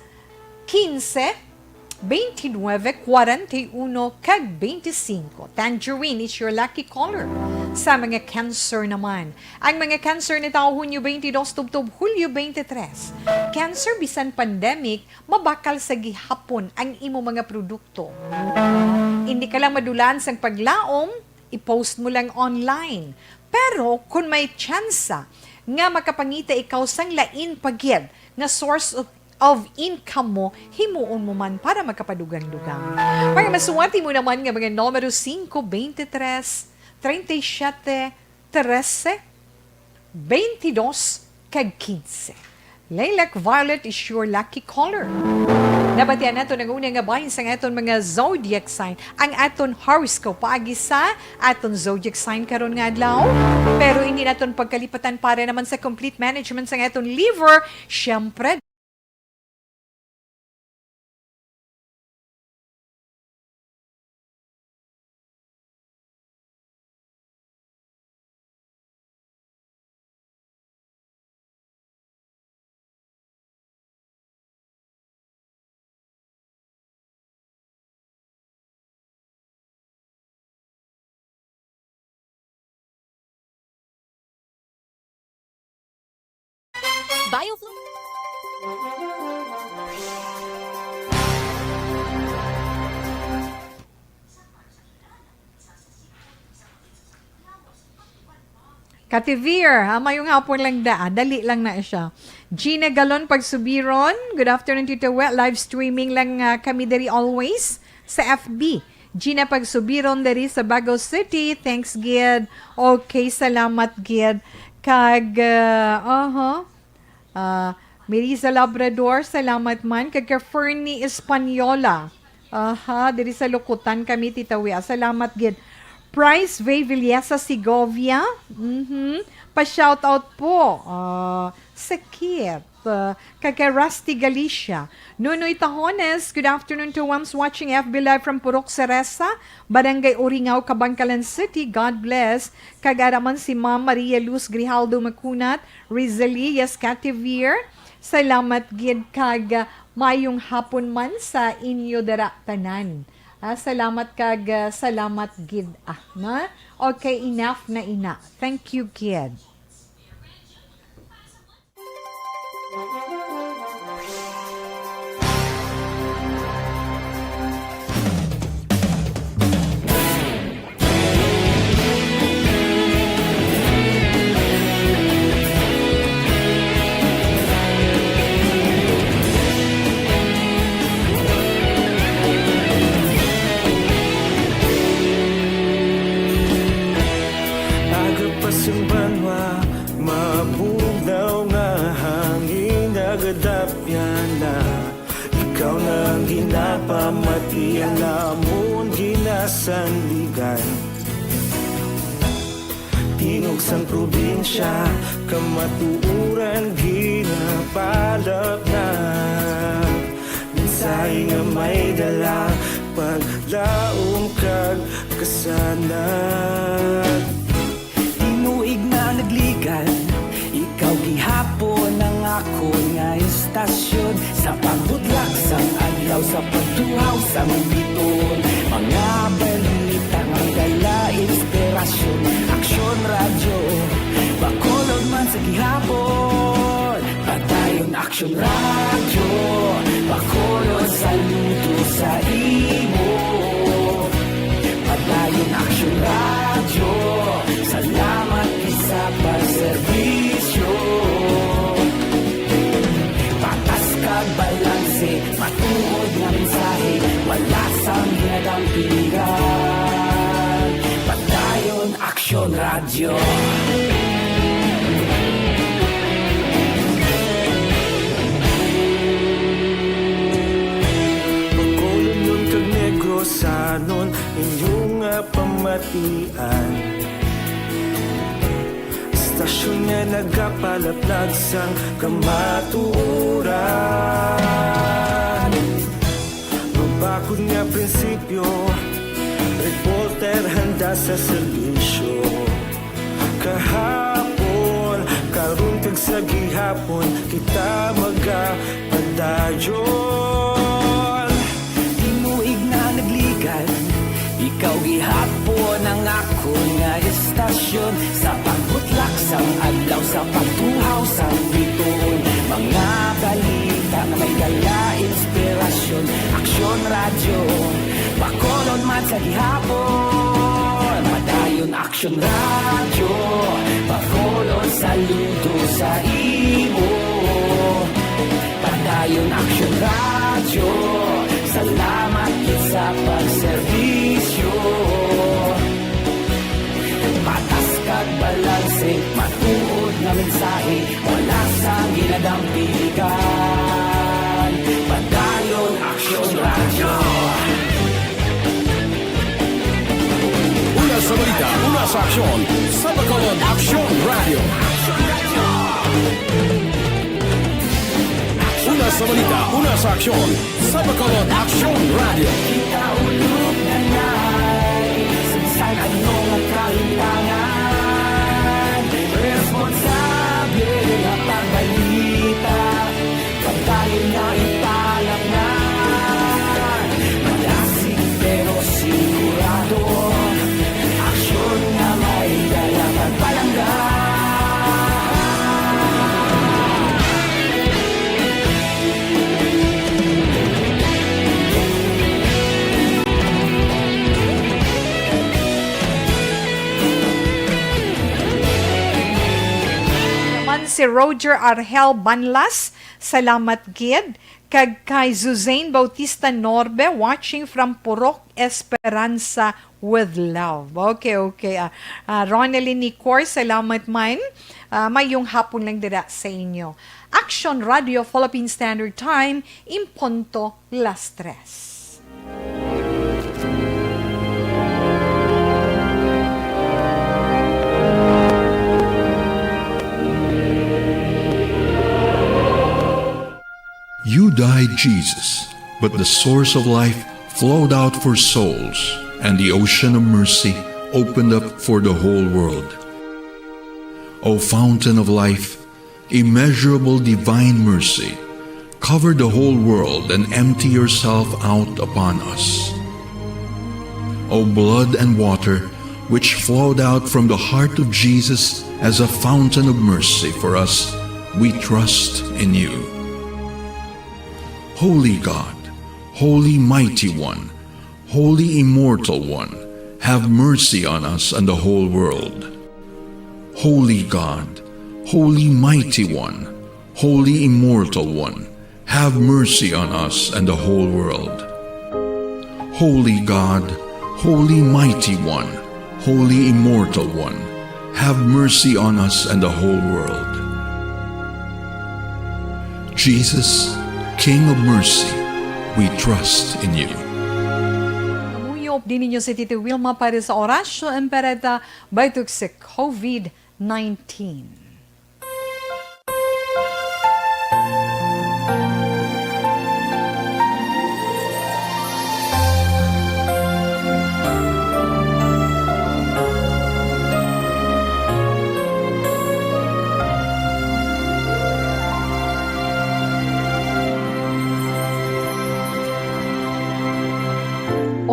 quince, twenty-nueve, cuarenta y uno, kag twenty-cinco. Tangerine is your lucky color. Sa mga Cancer naman, ang mga Cancer natawo Hunyo twenty-dos tubtob Hulyo twenty-tres. Cancer, bisan pandemic, mabakal sa gihapon ang imo mga produkto. Hindi ka lang madulaan sang paglaom, i-post mo lang online. Pero kung may tsansa nga makapangita ikaw sang lain pa gid nga source of, of income mo, himuon mo man para makapadugang-dugang. Mga maswerte mo naman nga mga numero singko, twenty-tres, treinta y siete, trese, twenty-dos, kag quince. Lilac violet is your lucky color. Nabatian nato ang una nga bahin sang aton mga zodiac sign, ang aton horoscope paagi sa aton zodiac sign karon nga adlaw. Pero hindi naton pagkalipatan para naman sa complete management sang aton liver, syempre, Bioflow. Kativir, ah, mayong hapon lang da. Ah, dali lang na siya. Gina Galon Pagsubiron, good afternoon, Tito Wet. Live streaming lang, ah, kami diri always sa F B. Gina Pagsubiron diri sa Bago City. Thanks, gid. Okay, salamat, gid. Kag, ah, aha. Ah, Melissa Labrador, salamat man. Kag kay Fernie Española. Aha, diri sa Lukutan kami, Tita Wea. Salamat gid. Price Vay Villesa Segovia. Mhm. Pa-shoutout po. Ah, sakit. Ah, kag kay Rusty Galicia. Nunoy Tahones, good afternoon to ones watching F B Live from Purok Cereza, Barangay Uringao, Kabankalan City. God bless. Kag ara man si Ma'am Maria Luz Grijaldo Macunat, Rizalillas Cativir. Salamat gid kag, ah, mayong hapon man sa inyo dira tanan. Ah, salamat kag, ah, salamat gid, ah, na? Okay, enough na ina. Thank you, kid. Aga pa sing banwa, mabugnaw nga hangin nagadapyan na. Ikaw na ang ginapamati, ang amon ginasandigan. Tingog sang probinsya, kamatuoran ginapalapnap. Mensahe nga may dala, paglaom kag kasanag. Tinuig na nagligan, ikaw gihapon ang akon nga istasyon. Sa pagbudlak sang adlaw, sa pagtuhaw sang biton, mga balita nga dala inspirasyon. Aksyon Radyo, Bacolod man sa gihapon. Padayon Aksyon Radyo, Bacolod saludo sa imo. Padayon Aksyon Radyo, salamat gid sa pagserbisyo. Patas kag balanse, matuod nga mensahe, wala sang ginadampigan. Aksyon Radyo. Bacolodnon kag Negrosanon, inyo nga pamatian. Istasyon nga nagapalaplag sang kamatuoran. Mabakod nga prinsipyo, reporter handa sa serbisyo. Kahapon, karon kag sa gihapon, kita magapadayon. Tinuig na nagligan, ikaw gihapon ang akon nga istasyon. Sa pagbutlak sang adlaw, sa pagtuhaw sang bituon, mga balita nga may dala inspirasyon. Aksyon Radyo, Bacolod man sa gihapon. Padayon Aksyon Radyo, Bacolod, saludo sa imo. Padayon Aksyon Radyo, salamat gid sa pagserbisyo. Patas kag balanse, matuod nga mensahe, wala sang ginadampingan. Padayon Aksyon Radyo. Una sa balita, una sa aksyon, sa Bacolod Aksyon Radyo. Una sa balita, una sa aksyon, sa Bacolod Aksyon Radyo. Kita ulog na ngay, sa bisan ano nga kalimtangan, responsable nga pagbalita. Pagtayo na ipalapnan, malasig pero sigurado. Aksyon nga may dala pagpalangga. Naman si Roger Arhel Banlas, salamat gid. Kag kay Zuzane Bautista Norbe, watching from Purok Esperanza, with love. Okay, okay. Ah, ah, Ronelyn Nicor, salamat man. Ah, mayong hapon lang dira sa inyo. Action Radio Philippine Standard Time, in punto las tres. You died, Jesus, but the source of life flowed out for souls, and the ocean of mercy opened up for the whole world. O fountain of life, immeasurable divine mercy, cover the whole world and empty yourself out upon us. O blood and water, which flowed out from the heart of Jesus as a fountain of mercy for us, we trust in you. Holy God, Holy Mighty One, Holy Immortal One, have mercy on us and the whole world. Holy God, Holy Mighty One, Holy Immortal One, have mercy on us and the whole world. Holy God, Holy Mighty One, Holy Immortal One, have mercy on us and the whole world. Jesus, King of Mercy, we trust in you. Kamuyop din ninyo si Tito Wilma para sa Orasyo Imperata batok sa COVID nineteen.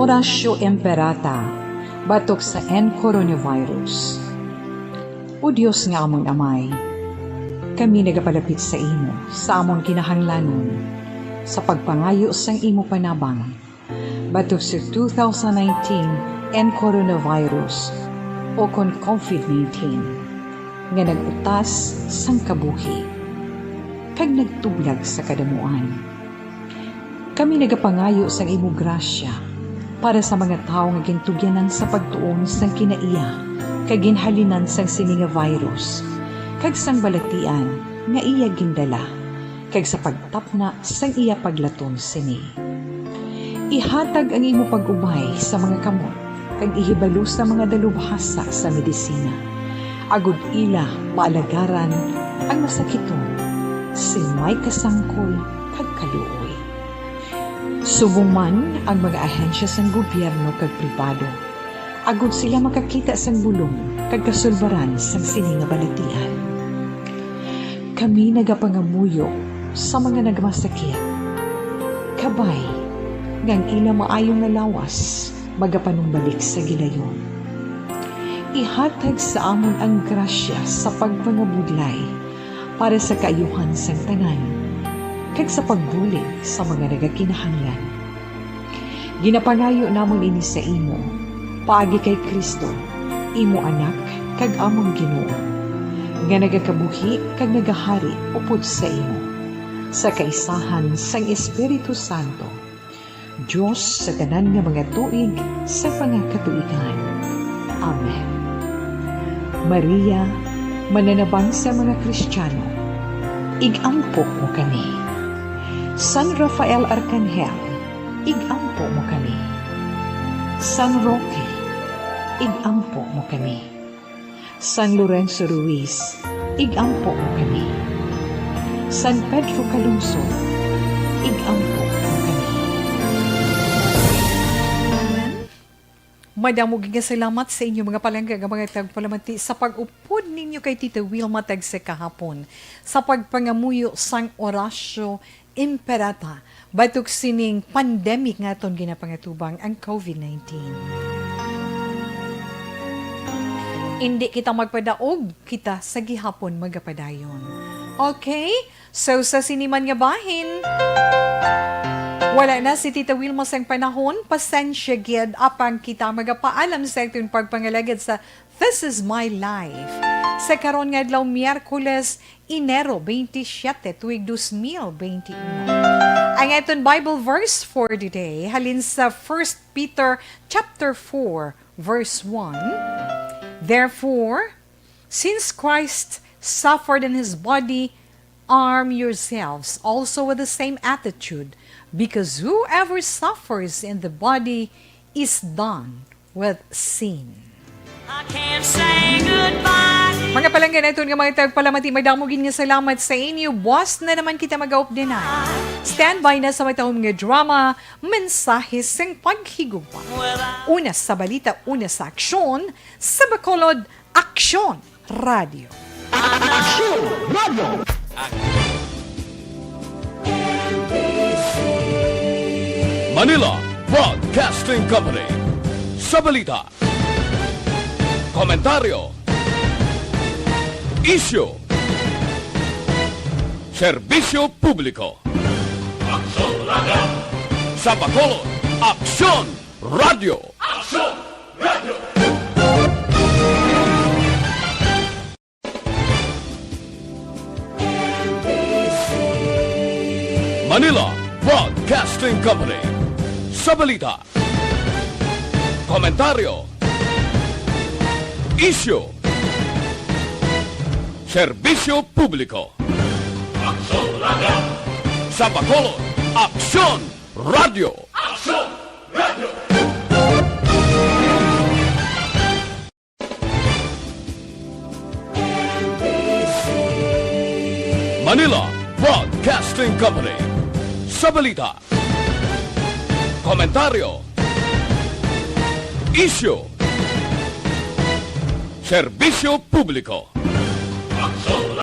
Orasyo Imperata batok sa N coronavirus. O Dios nga amon Amay, kami nagapalapit sa imo sa amon kinahanglanon, sa pagpangayo sang imo panabang batok sa two thousand nineteen N coronavirus, o kon COVID nineteen, nga nag-utas sang kabuhi kag nagtublag sa kadamuan. Kami nagapangayo sang imo grasya para sa mga tawo nga gintugyanan sa pagtuon sang kinaiya kag ginhalinan sang sini nga virus, kag sang balatian nga iya gindala, kag sa pagtapna sang iya paglaton sini. Ihatag ang imo pag-ubay sa mga kamot, kag ihibalo sa mga dalubhasa sa medisina, agod ila maalagaran ang masakiton sing may kasangkol kag kaluoy. Subong man ang mga ahensya sang gobyerno kag pribado, agod sila makakita sang bulong kag kasulbaran sang sini nga balatian. Kami nagapangamuyo sa mga nagmasakit, kabay nga ang ila maayo nga lawas magapanumbalik sa gilayon. Ihatag sa amon ang grasya sa pagpangabudlay para sa kaayuhan sang tanan, kag sa pagbulig sa mga nagakinahanglan. Ginapangayo namon ini sa imo, paagi kay Cristo, imo Anak kag amon Ginoo, nga nagakabuhi kag nagahari upod sa imo, sa kaisahan sang Espiritu Santo, Dios sa tanan nga mga tuig sa mga katuigan. Amen. Maria, mananabang sa mga Kristiyano, ig-ampo mo kami. San Rafael Arcangel, ig-ampo mo kami. San Roque, ig-ampo mo kami. San Lorenzo Ruiz, ig-ampo mo kami. San Pedro Calungsod, ig-ampo mo kami. Amen. Madamo gid nga salamat sa inyo, mga palangga nga mga tagpalamati, sa pag-upod ninyo kay Tita Wilma tagsa kahapon sa pagpangamuyo sang Orasyo Imperata batok sining pandemic nga aton ginapangatubang, ang COVID nineteen. Indi kita magpadaog, kita sa gihapon magapadayon. Okay? So, sa sini man nga bahin, wala na si Tita Wilma sang panahon, pasensya gid, apang kita magapaalam sa aton pagpangalagad sa This Is My Life. Sa karon nga adlaw, Miyerkules, Enero twenty-seven, tuig dos mil twenty-one. Ang aton Bible verse for the day halin sa First Peter chapter four, verse one. Therefore, since Christ suffered in his body, arm yourselves also with the same attitude, because whoever suffers in the body is done with sin. I can't say goodbye. Mga palangga naton nga mga tagpalamati, madamo gid nga salamat sa inyo. Buwas na naman kita mag-update na. Standby na sa matahom nga drama, Mensahe sing Paghigugma. Una sa balita, una sa aksyon, sa Bacolod, Aksyon Radio. Aksyon Radio. Manila Broadcasting Company. Sa balita, komentaryo, isyu, serbisyo publiko. Aksyon Radio. Sa Bacolod, Aksyon Radio. Aksyon Radio. Manila Broadcasting Company. Sa balita, komentaryo, isyu, serbisyo publiko. Aksyon Radio. Sa Bacolod, Aksyon Radio. Aksyon Radio. Manila Broadcasting Company. Sa balita, komentaryo, isyu, serbisyo publiko.